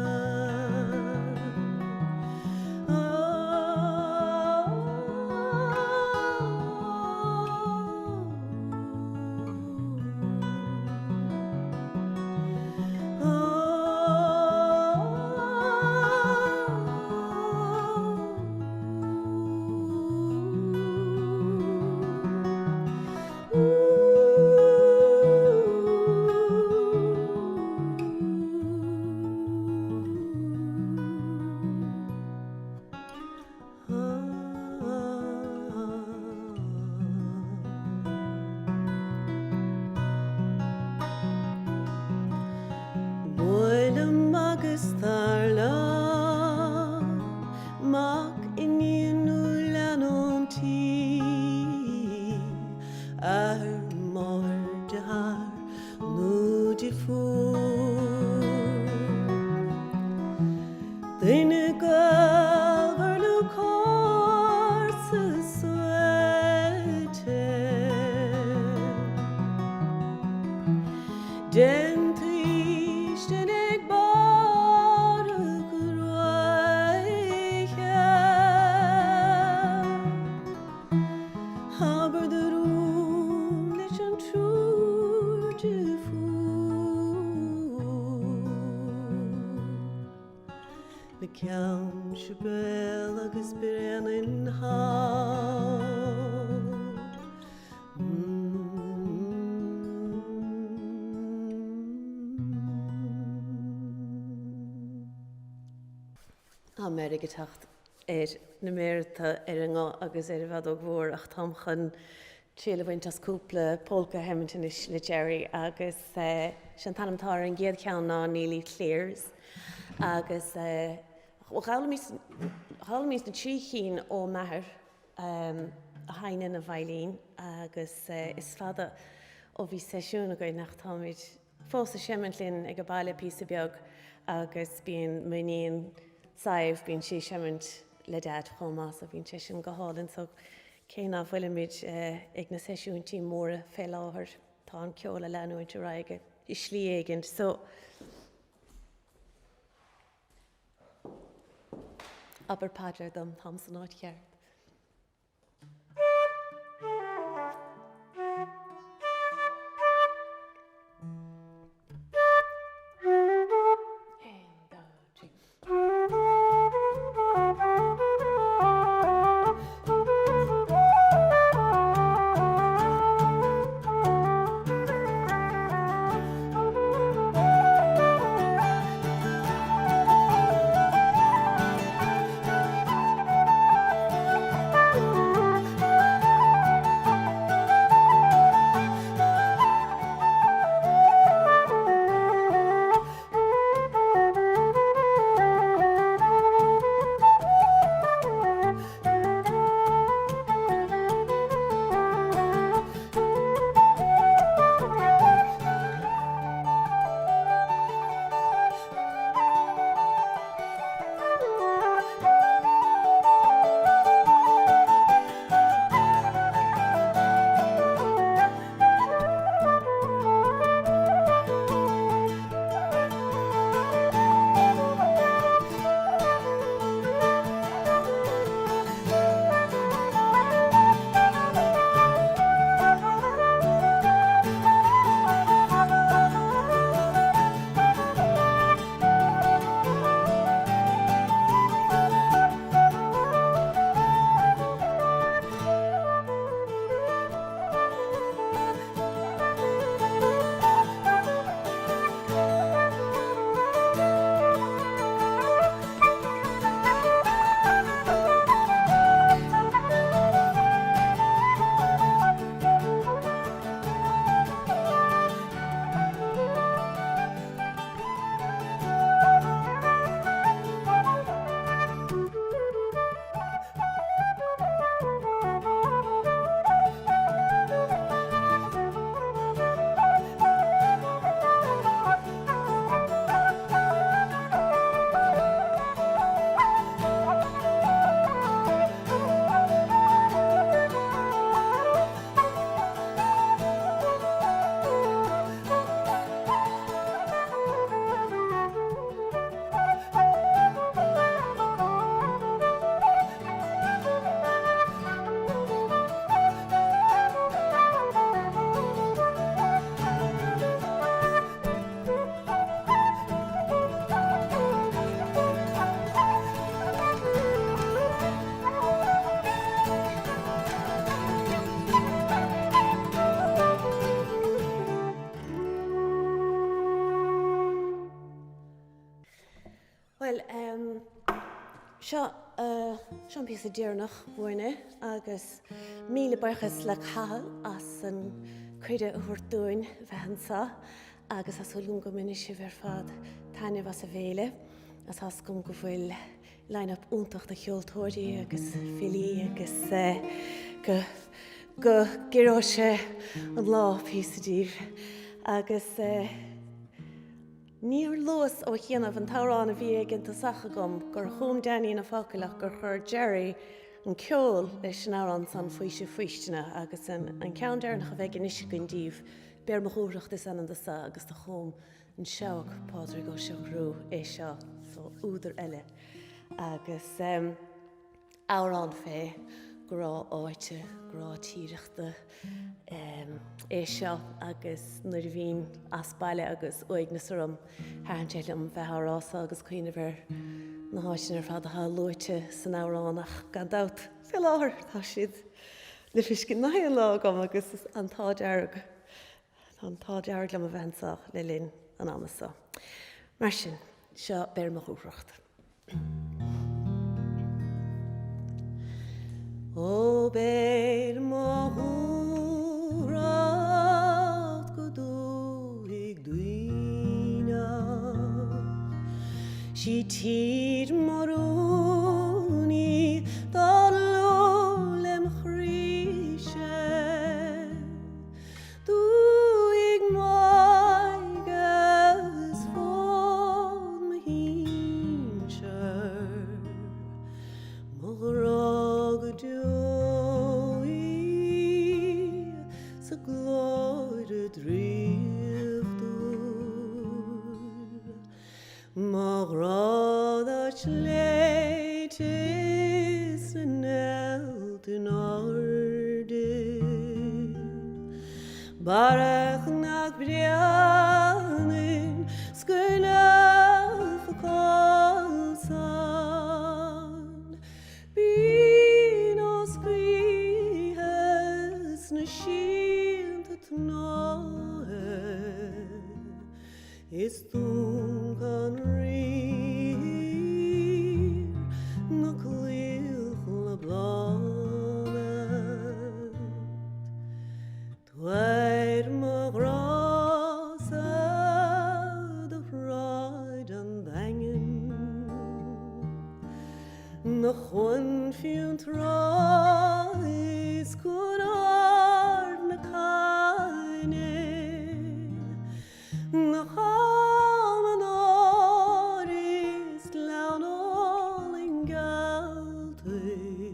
Gaolmhar nó comharsa suaite Den tSaoistin ag barr a ghruaige. Abair do rún leis an triúr deirfiúr. Le Ceann Sibéal agus Bréanainn thall. Tá meirg ag teacht ar na méarata ar an nguth agus ar an bhfeadóg mhór ach táim chun triail a bhaint as cúpla pólca a sheimint anois le Gerry agus sé an t-ainm atá ar an gcéad cheann ná Nearly Clears agus d'fhoghlaimíos na 3 chinn ó m'athair a sheinneann an veidhlín agus is fada ó bhí seisiún againn ach táimid fós ag seimint linn ag an baile píosa beag agus bíonn m'iníon Sadhbh, bíonn sí ag seimint le Deaid chomh maith so bíonn sé sin go hálainn so cé ná fuilimid ag na seisiúintí móra fé láthair tá an ceol ag leanúint ar aghaidh i slí éigint so abair paidir dom, táim san áit cheart. Bhuel, seo, seo an píosa deireanach uainne agus míle buíochas le Cathal as an cuireadh a thabhairt dúinn bheith anseo agus tá súil agam go mbainfidh sibh ar fad taitneamh as an bhféile. Tá a fhios agam go bhfuil line-up iontach de cheoltóirí agus filí agus go go gciorróidh sé an lá píosa díobh agus. Níor luas ó chianaibh an t-amhrán a bhí ag an tosach agam gur chum Danny na focail ach gur chuir Gerry an ceol leis an amhrán san Faoiseamh Faoistine agus an ceann deireanach a bheidh anois againn daoibh Beir mo Dhúthracht is ainm do sa agus do chum an Seabhac Pádraig Ó Siochrú é seo so údar eile agus amhrán fé grá áite, grá tíreachta é seo agus nuair a bhínn as baile agus uaigneas orm thaitin sé liom bheith á rá so agus cuimhneamh ar na háiteanna ar fad atá luaite san amhrán ach gan dabht fé láthair tá siad le feiscint nach aon lá agam agus an t-ádh dearg Tá an t-ádh dearg liom a bheith anseo le linn an ama seo. Mar sin, seo Beir Mo Dhúthracht. Ó beir mo dhúthracht go dúthaigh Duibhneach 'Sí tír mo rún í dá dlúth lem chroí-se. Dúthaigh m'óige is fód mo shinsear, Mo ghrá go deo í sa gcláire draíochtúil. Mo ghrá do shléibhte is na néalta in airde, Barra Chnoc Bréanainn 's gur leofa cáil san, Bíonn os gaoithe 's na síolta tnáithe. Is Dún Con Rí na claochló Bláthnaid. Tabhair mo ghrá-sa do shráid an Daingin, Na Cuan Fionntrá is Cuan Ard na Caithne. Na hAlmain óir is gleann álainn gealtair,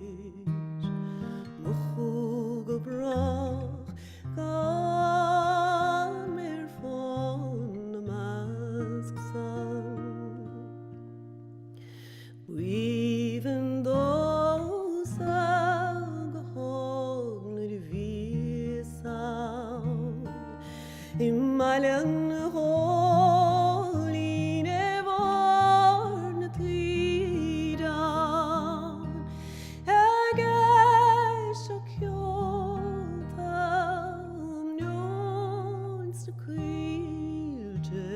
Mo chúl go brách gan mé ar fán 'na measc san. B'aoibhinn domhsa go hóg nuair a bhíos ann I mBaile an Ghóilín ar bharr na taoideann Ag éisteacht ceolta um neoin sna coillte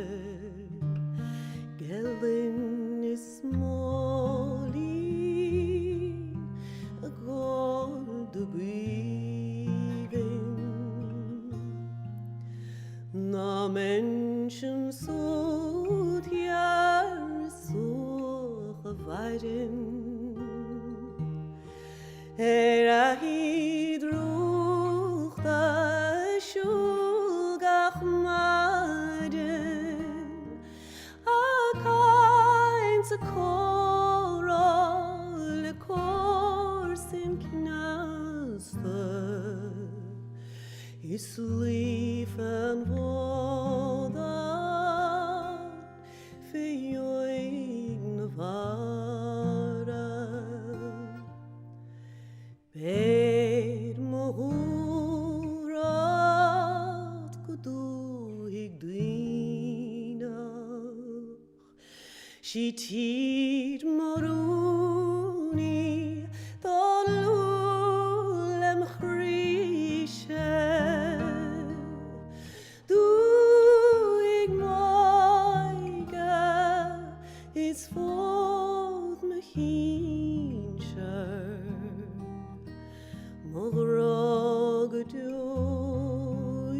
Gael-Linn is Móilín a gcóir do b'aoibhinn Ná mbeinn-se ansúd thiar is suas a mhaireann Ar fhaichí drúchta ag siúl gach maidin Ag caint 's ag comhrá le comharsain cneasta Is luí fén bhfód ann fé dheoidh na bhfeara. Beir mo dhúthracht go dúthaigh Duibhneach, 'Sí tír mo rún í dá dlúth lem chroí-se. Dúthaigh m'óige is fód mo shinsear, Mo ghrá go deo í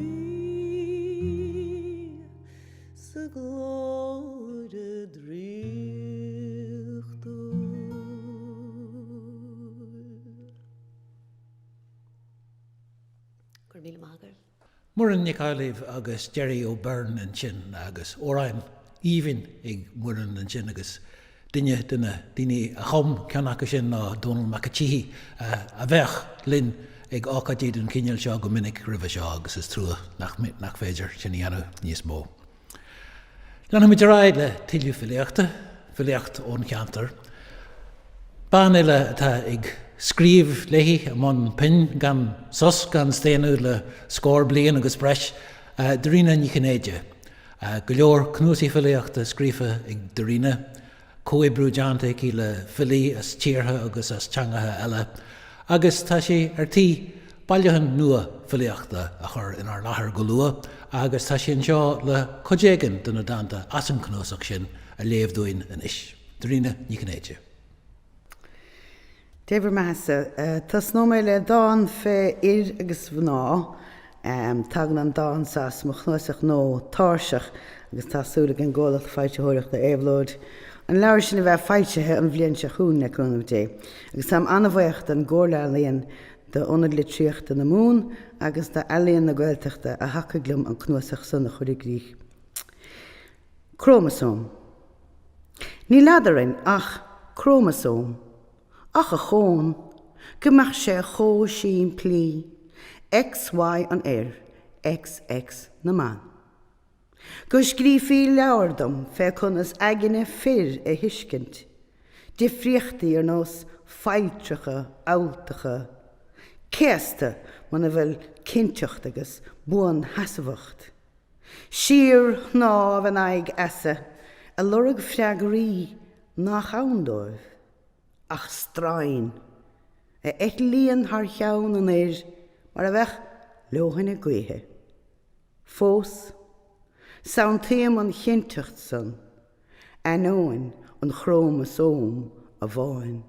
sa gcláire draíochtúil. Go raibh míle maith agaibh. Muireann Nic Amhlaoibh agus Gerry O'Beirne ansin agus amhrán. aoibhinn ag Muireann ansin agus duine de na daoine a chum ceann acu sin ná Dónall Mac an tSíthigh a bheadh linn ag ócáidí den chineál seo go minic roimhe seo agus is trua nach féidir sin a dhéanamh níos mó. Leanfaimid ar aghaidh le tuilleadh filíochta, filíocht ón cheantar. Bean eile atá ag scríobh léi i mbun pinn gan sos gan staonadh le scór bliain agus breis, Dairena Ní Chinnéide. Go leor cnuasaigh filíochta scríofa ag Dairena, comhoibriú déanta aici le filí as tíortha agus as teangacha eile, agus tá sí ar tí bailiúchán nua filíochta a chur inár láthair go luath agus tá sí anseo le cuid éigin de na dánta as an chnuasach sin a léamh dúinn anois. Dairena Ní Chinnéide. Dé bhur mbeathasa. Tosnóidh mé le dán fé fhir agus mhná. Tagann an dán seo as mo chnuasach nua, Tairseach, agus tá súil ag an gcomhlacht foilsitheoireachta Éabhlóid an leabhar sin a bheith foilsithe an bhliain seo chugainn, le cúnamh Dé. Agus táim an-bhuíoch don gComhairle Ealaíon, d'Ionad Litríochta na Mumhan agus d'Ealaíon na Gaeltachta a thacaigh liom an cnuasach san a chur i gcrích. Crómasóm. Níl eadrainn ach crómasóm. Ach a chón, go mbeadh sé chomh simplí, XY an fhir, XX na mban. Go scríofaí leabhar dom fé conas aigne fir a thuiscint, difríochtaí ar nós failltreacha fhabhaltacha, céasta muna bhfuil cinnteacht agus buansheasmhacht. Síor-shnámh in aghaidh easa, ag lorg freagraí nach ann dóibh, ach stroighin, a eitlíonn thar cheann an fhir mar a bheadh leoithne gaoithe. Fós, santaím an chinnteacht san, ainneoin an chrómasóim amháin.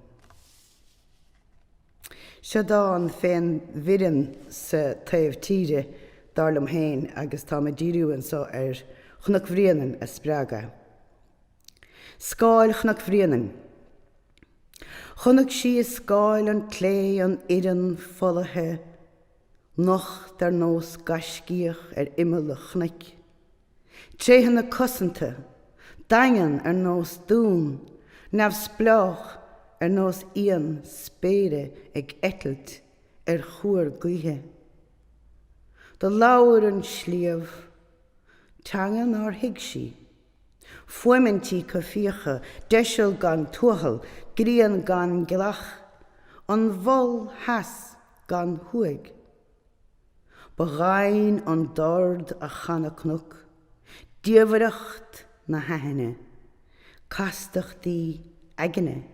Seo dán fén bhfhoireann sa taobh tíre, dar liom féin, agus táim ag díriú anso ar Chnoc Bhréanainn a spreag é. Scáil Chnoc Bhréanainn. Chonaic sí i scáil an tslé an fhoireann folaithe, nocht ar nós gaiscíoch ar imeall an chnoic. Tréithe na cosanta, daingean ar nós dún, neamhspleách ar nós éan spéire ag eitilt ar chuar gaoithe. Do labhair an sliabh, teanga nár thuig sí, fuaimintí coimhthíocha, deiseal gan tuathal, grian gan gealach, an mhol theas gan thuaidh. Ba dhoimhin an dord a chan an cnoc, diamhaireacht na haithne, castachtaí aigne,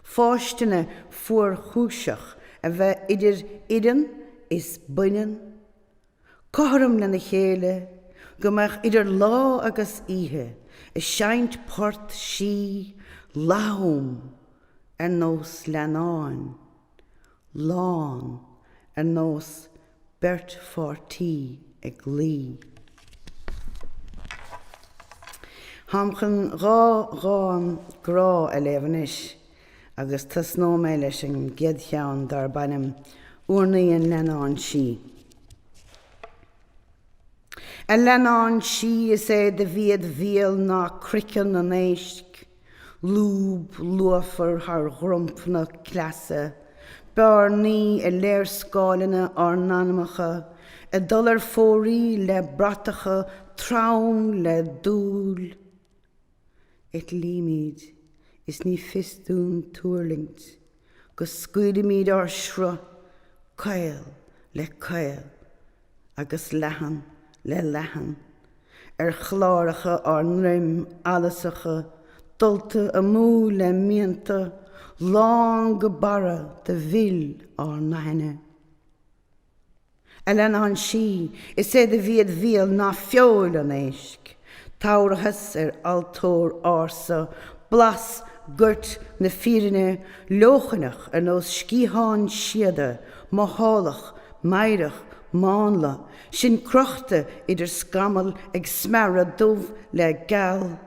fáistine fuarchúiseach a bheith idir fhireann is baineann, cothrom lena chéile, go mbeadh idir lá agus oíche ag seinnt port sí lann ar nós leannáin. lán ar nós beirt pháirtí ag luí. Táim chun dha dhán grá a léamh anois agus tosnóidh mé leis an gcéad cheann darb ainm Urnaí an Leannáin Sí. A leannáin sí is é do bhí id bhéal ná croiceann an éisc, lúb luafar thar dhromchla cleasa, bearnaí i léarscáileanna ár n-anamacha, ag dul ar fóraoil le bratacha trom le dúil. Eitlímid is ní fios dúinn tuirlingt, go scaoilimid ár sruth, caol le caol agus leathan le leathan, ar chláracha ár ndroim allasacha, dulta amú le mianta, lán go barra de mhil ár n-aithne. A leannáin sí, is é do bhí id bhéal ná feoil an éisc. Tabharthas ar altóir ársa, blas goirt na fírinne, leochaileach ar nós sciathán síoda, mothálach, meidhreach, mánla, sinn crochta idir scamaill ag smearadh dubh le geal.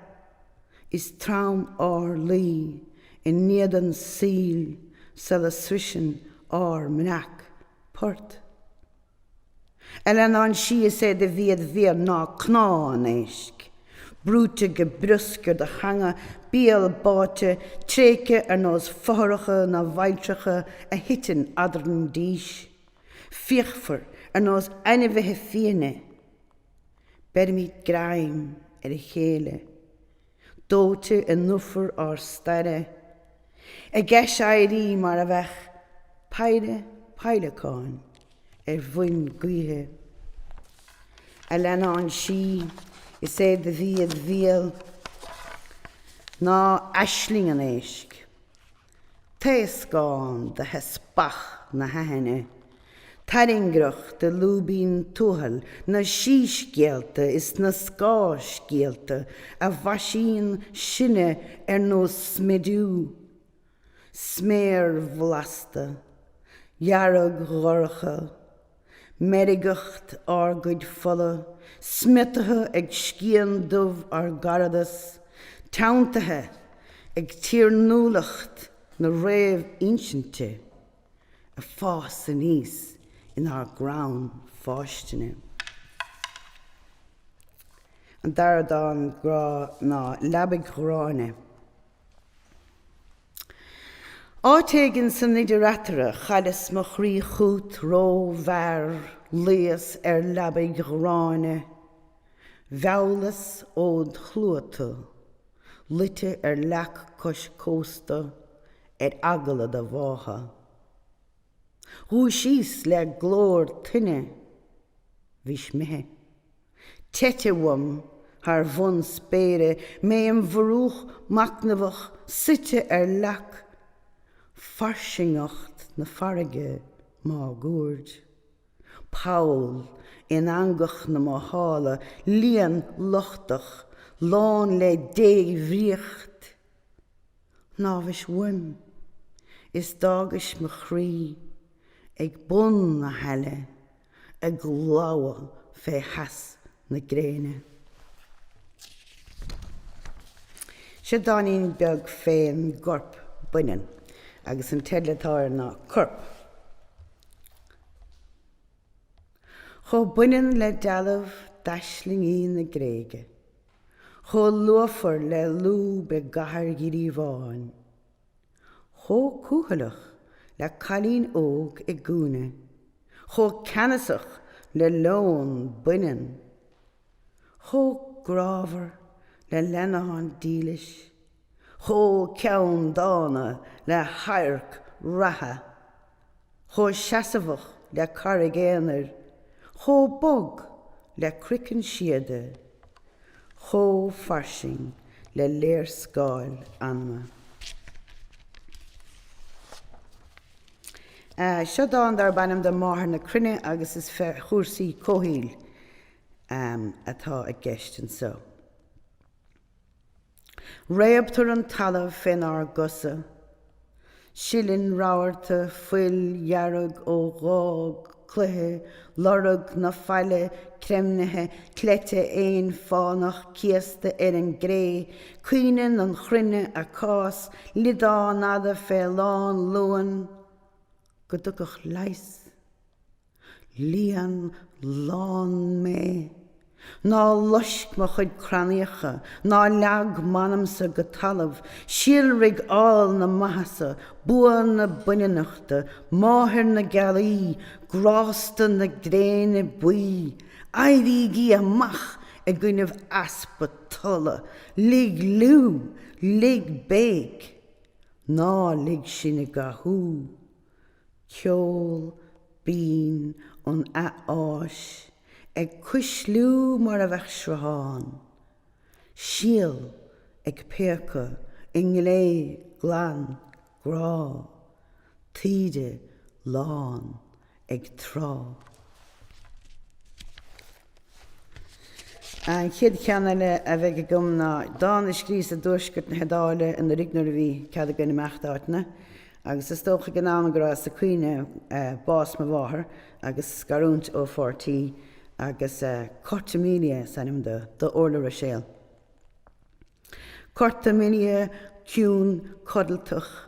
Is trom ár luí in éadan saoil sula sroiseann ár mbreac port. A leannáin sí is é do bhí id bhéal ná cnámh an éisc. Brúite go briosc ar do theanga, béal báite, tréigthe ar nós fothracha na bhfailltreacha a thiteann eadrainn dís. Fíochmhar ar nós ainmhithe fiaine. Beirimid greim ar a chéile. Dóite i ndufair ár staire. Ag eiséirí mar a bheadh peidhre peidhleacáin ar bhoinn gaoithe. A leannáin sí, is é do bhí id bhéal ná aisling an éisc. Taoscán de theaspach na haithne, tairngreacht de lúibín tuathail, na síscéalta is na scáthscéalta a mhaisíonn sinne ar nós smidiú, sméar bhlasta, dhearg dhorcha. Meirgeacht ár gcuid fola, smiotaithe ag scian dubh ár gcaradas, teanntaithe ag tiarnúlacht na réamhinsinte, ag fás aníos inár gcrann fáistine. An dara dán grá ná Leabaidh Ghráinne. Áit éigin san idir eatarthu chailleas mo chroí chút ró-mhear, luíos ar leabaidh ghráinne, mheallas ód shlua tu, luite ar leac cois cósta, ar eagla do bhátha. Dhúisíos le glór toinne, bhís imithe. Teite uaim thar bhun spéire, mé im mhurúch machnamhach suite ar leac, fairsingeacht na farraige máguaird. Poll in eangach na mothála, líon lochtach, lán le débhríocht. Shnámhais uaim is d'fhágais mo chroí ag bun na haille ag lobhadh fé theas na gréine. Seo dáinín beag fén gcorp baineann agus an teideal atá air ná Corp. Chomh baineann le dealbh d'aislingí na Gréige. Chomh luafar le lúb i gcathair ghríobháin. Chomh cúthaileach le cailín óg i gcúinne. Chomh ceannasach le leon baineann. Chomh grámhar le leannán dílis. Chomh ceanndána le hadharc reatha. Chomh seasmhach le carraig aonair, chomh bog le croiceann síoda, chomh fairsing le léarscáil anama. Seo dán darb ainm do Máthair na Cruinne agus is fé chúrsaí comhshaoil atá i gceist anseo. Réabtar an talamh fénár gcosa. Sileann rabharta fuil dhearg ó ghág cloiche, lorg na faille creimnithe, cleite éin fánach céasta ar an gcré, caoineann an chruinne a cás, liodán fhada fé lánluan, go dtugadh leigheas. Líon lán mé. Ná loisc mo chuid crannaíocha, ná leag m'anamsa go talamh, síolraigh ál na maitheasa, bua na baineannachta, máthair na gealaí, grásta na gréine buí, éirígí amach i gcoinnibh easpa tola, lig liú, lig béic, ná lig sinn i gcathú. Ceol binn an athfháis ag cuisliú mar a bheadh sruthán, síol ag péacadh i nglé glan grá, taoide lán ag trá. An chéad cheann eile a bheidh agam ná dán a scríos i dtuaisceart na hIodáile anuraidh nuair a bhí cead againn imeacht áiteanna agus is dócha ag an am go rabhas ag caoineadh bás mo mháthar agus scarúint ó pháirtí agus Cortemilia is ainm do, do Orla Ruiséal. Cortemilia ciúin codlatach.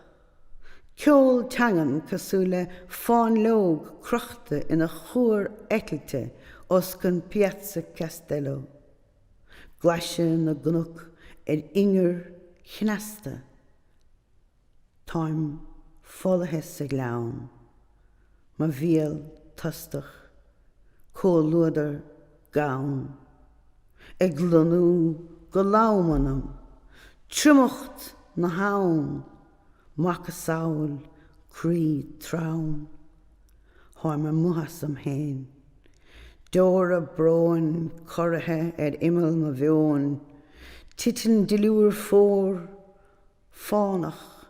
Ceol teangan cosúil le fáinleog crochta ina chuar eitilte os cionn Piazza Castello. Glaise na gcnoc ar ingear cneasta. Táim folaithe sa ghleann, mo bhéal tostach, comhluadar gann, ag lonnú go lom ionam, triomacht na habhann, macasamhail croí trom. Táim amuigh asam féin. Deora bróin corraithe ar imeall mo mheoin. Titeann duilliúr fuar, fánach,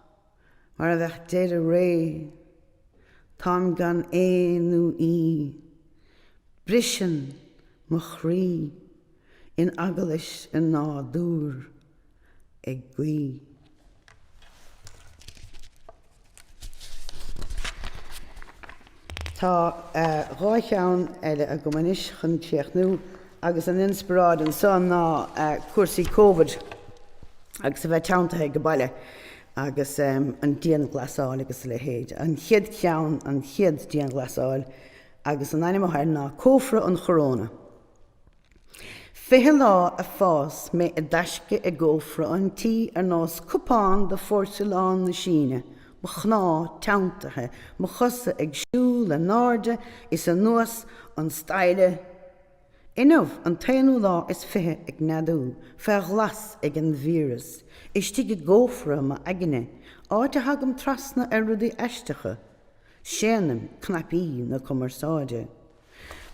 mar a bheadh deireadh ré. Táim gan é nó í. Briseann mo chroí in eaglais an nádúir. ag guí. Tá 2 cheann eile agam anois chun críochnú agus an inspioráid anso ná cúrsaí Covid agus a bheith teanntaithe ag baile agus an dianghlasáil agus a leithéid. An chéad cheann, an chéad dianghlasáil agus an ainm atá air ná Cófra an Choróna. 20 lá ag fás mé i dtaisce i gcófra an tí ar nós cupán de phóirsealán na Síne, mo chnámha teanntaithe, mo chosa ag siúl in airde is anuas an staighre. Inniu an t-aonú lá is 20 ag neadú fé ghlas ag an víreas, istigh i gcófra m'aigne, áit a thagaim trasna ar rudaí aisteacha. Séanaim cnaipí na cumarsáide.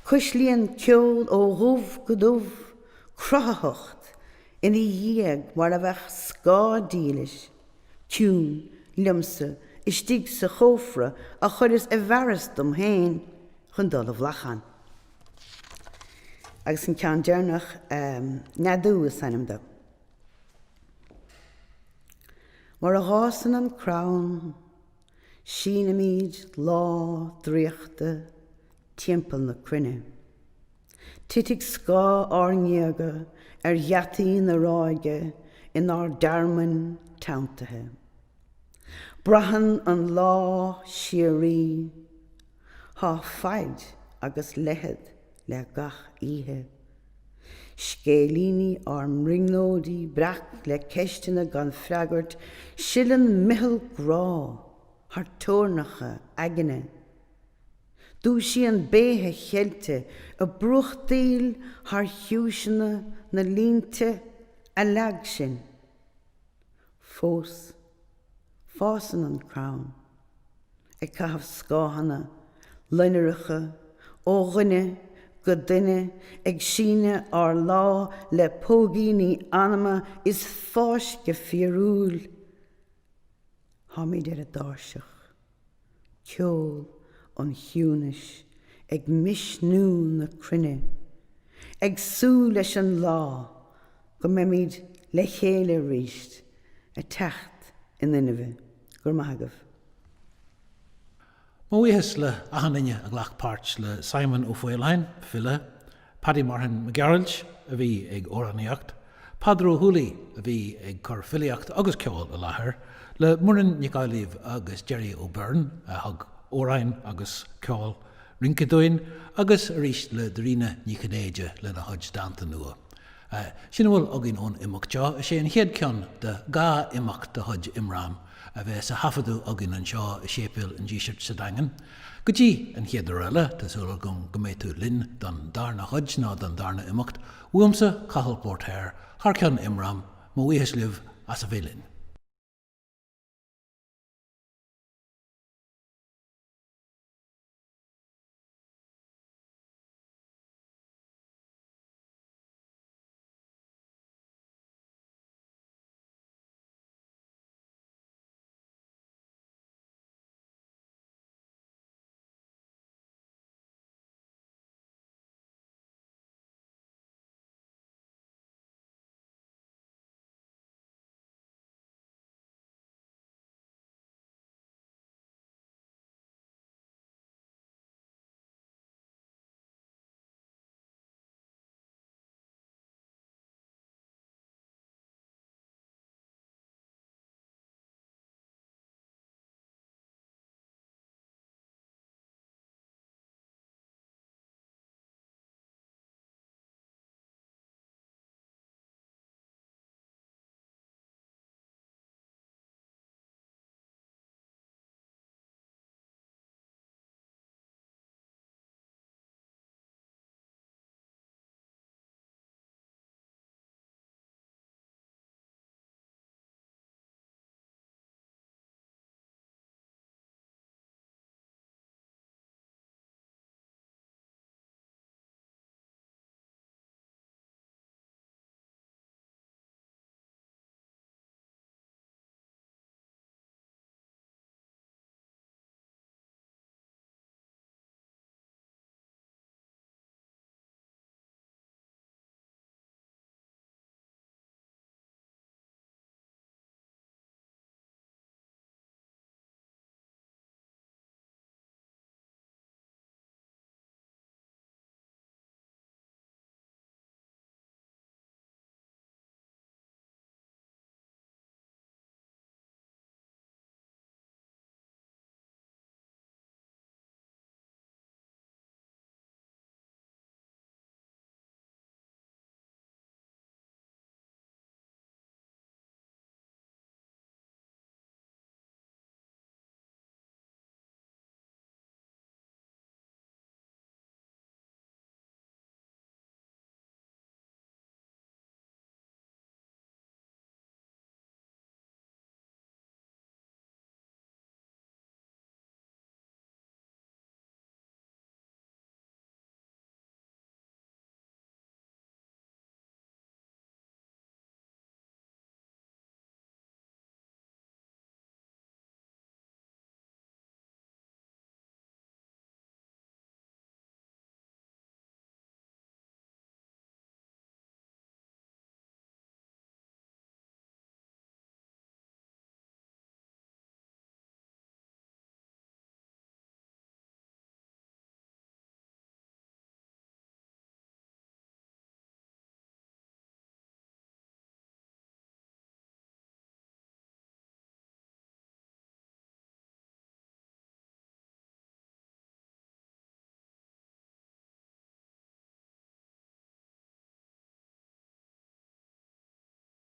Cuislíonn ceol ó dhubh go dubh, cruthaitheacht ina dhiaidh mar a bheadh scáth dílis, ciúin, liomsa, istigh sa chófra a chuireas i bhfearas dom féin chun dul i bhflachán. Agus an ceann deireanach, Neadú is ainm dó. Mar a dh'fhásann an crann. Sínimid lá draíochta timpeall na cruinne. Titfidh scáth ár ngéaga ar gheataí na ráige inár dtearmainn teanntaithe. Braitheann an lá síoraí. Tá faid agus leithead le gach oíche. Scéilíní ár mbrionglóidí breac le ceisteanna gan freagairt, sileann miotal grá thar teorainneacha aigne. Dúisíonn béithe cheilte ag brúchtaíl thar chiumhaiseanna na línte a leag sinn. Fós, fásann an crann, ag caitheamh scáthanna loinnireacha ó dhuine go duine, ag síneadh ár lá le póigíní anama is fáisceadh fíorúil. Táimid ar an dtairseach. Ceol an chiúnais ag misniú na cruinne, ag súil leis an lá go mbeimid le chéile arís, ag teacht in inmhe. Go raibh maith agaibh. Mo bhuíochas le achan duine a ghlac páirt, le Simon Ó Faoláin, file, Paddy Marthain Mac Gearailt, a bhí ag amhránaíocht, Peadar Ó hUallaigh, a bhí ag cur filíocht agus ceol i láthair, le Muireann Nic Amhlaoibh agus Gerry O'Beirne, a thug amhráin agus ceol rince dúinn, agus arís le Dairena Ní Chinnéide lena chuid dánta nua. Sin a bhfuil againn ón imeacht seo. Is é an chéad ceann de 2 imeacht de chuid Imram a bheas á thaifeadadh againn anseo i Séipéal an Dísirt sa Daingean. Go dtí an chéad uair eile, tá súil agam go mbeidh tú linn don darna chuid nó don darna imeacht. Uaimse, Cathal Póirtéir, thar ceann Imram, mo bhuíochas libh as a bheith linn.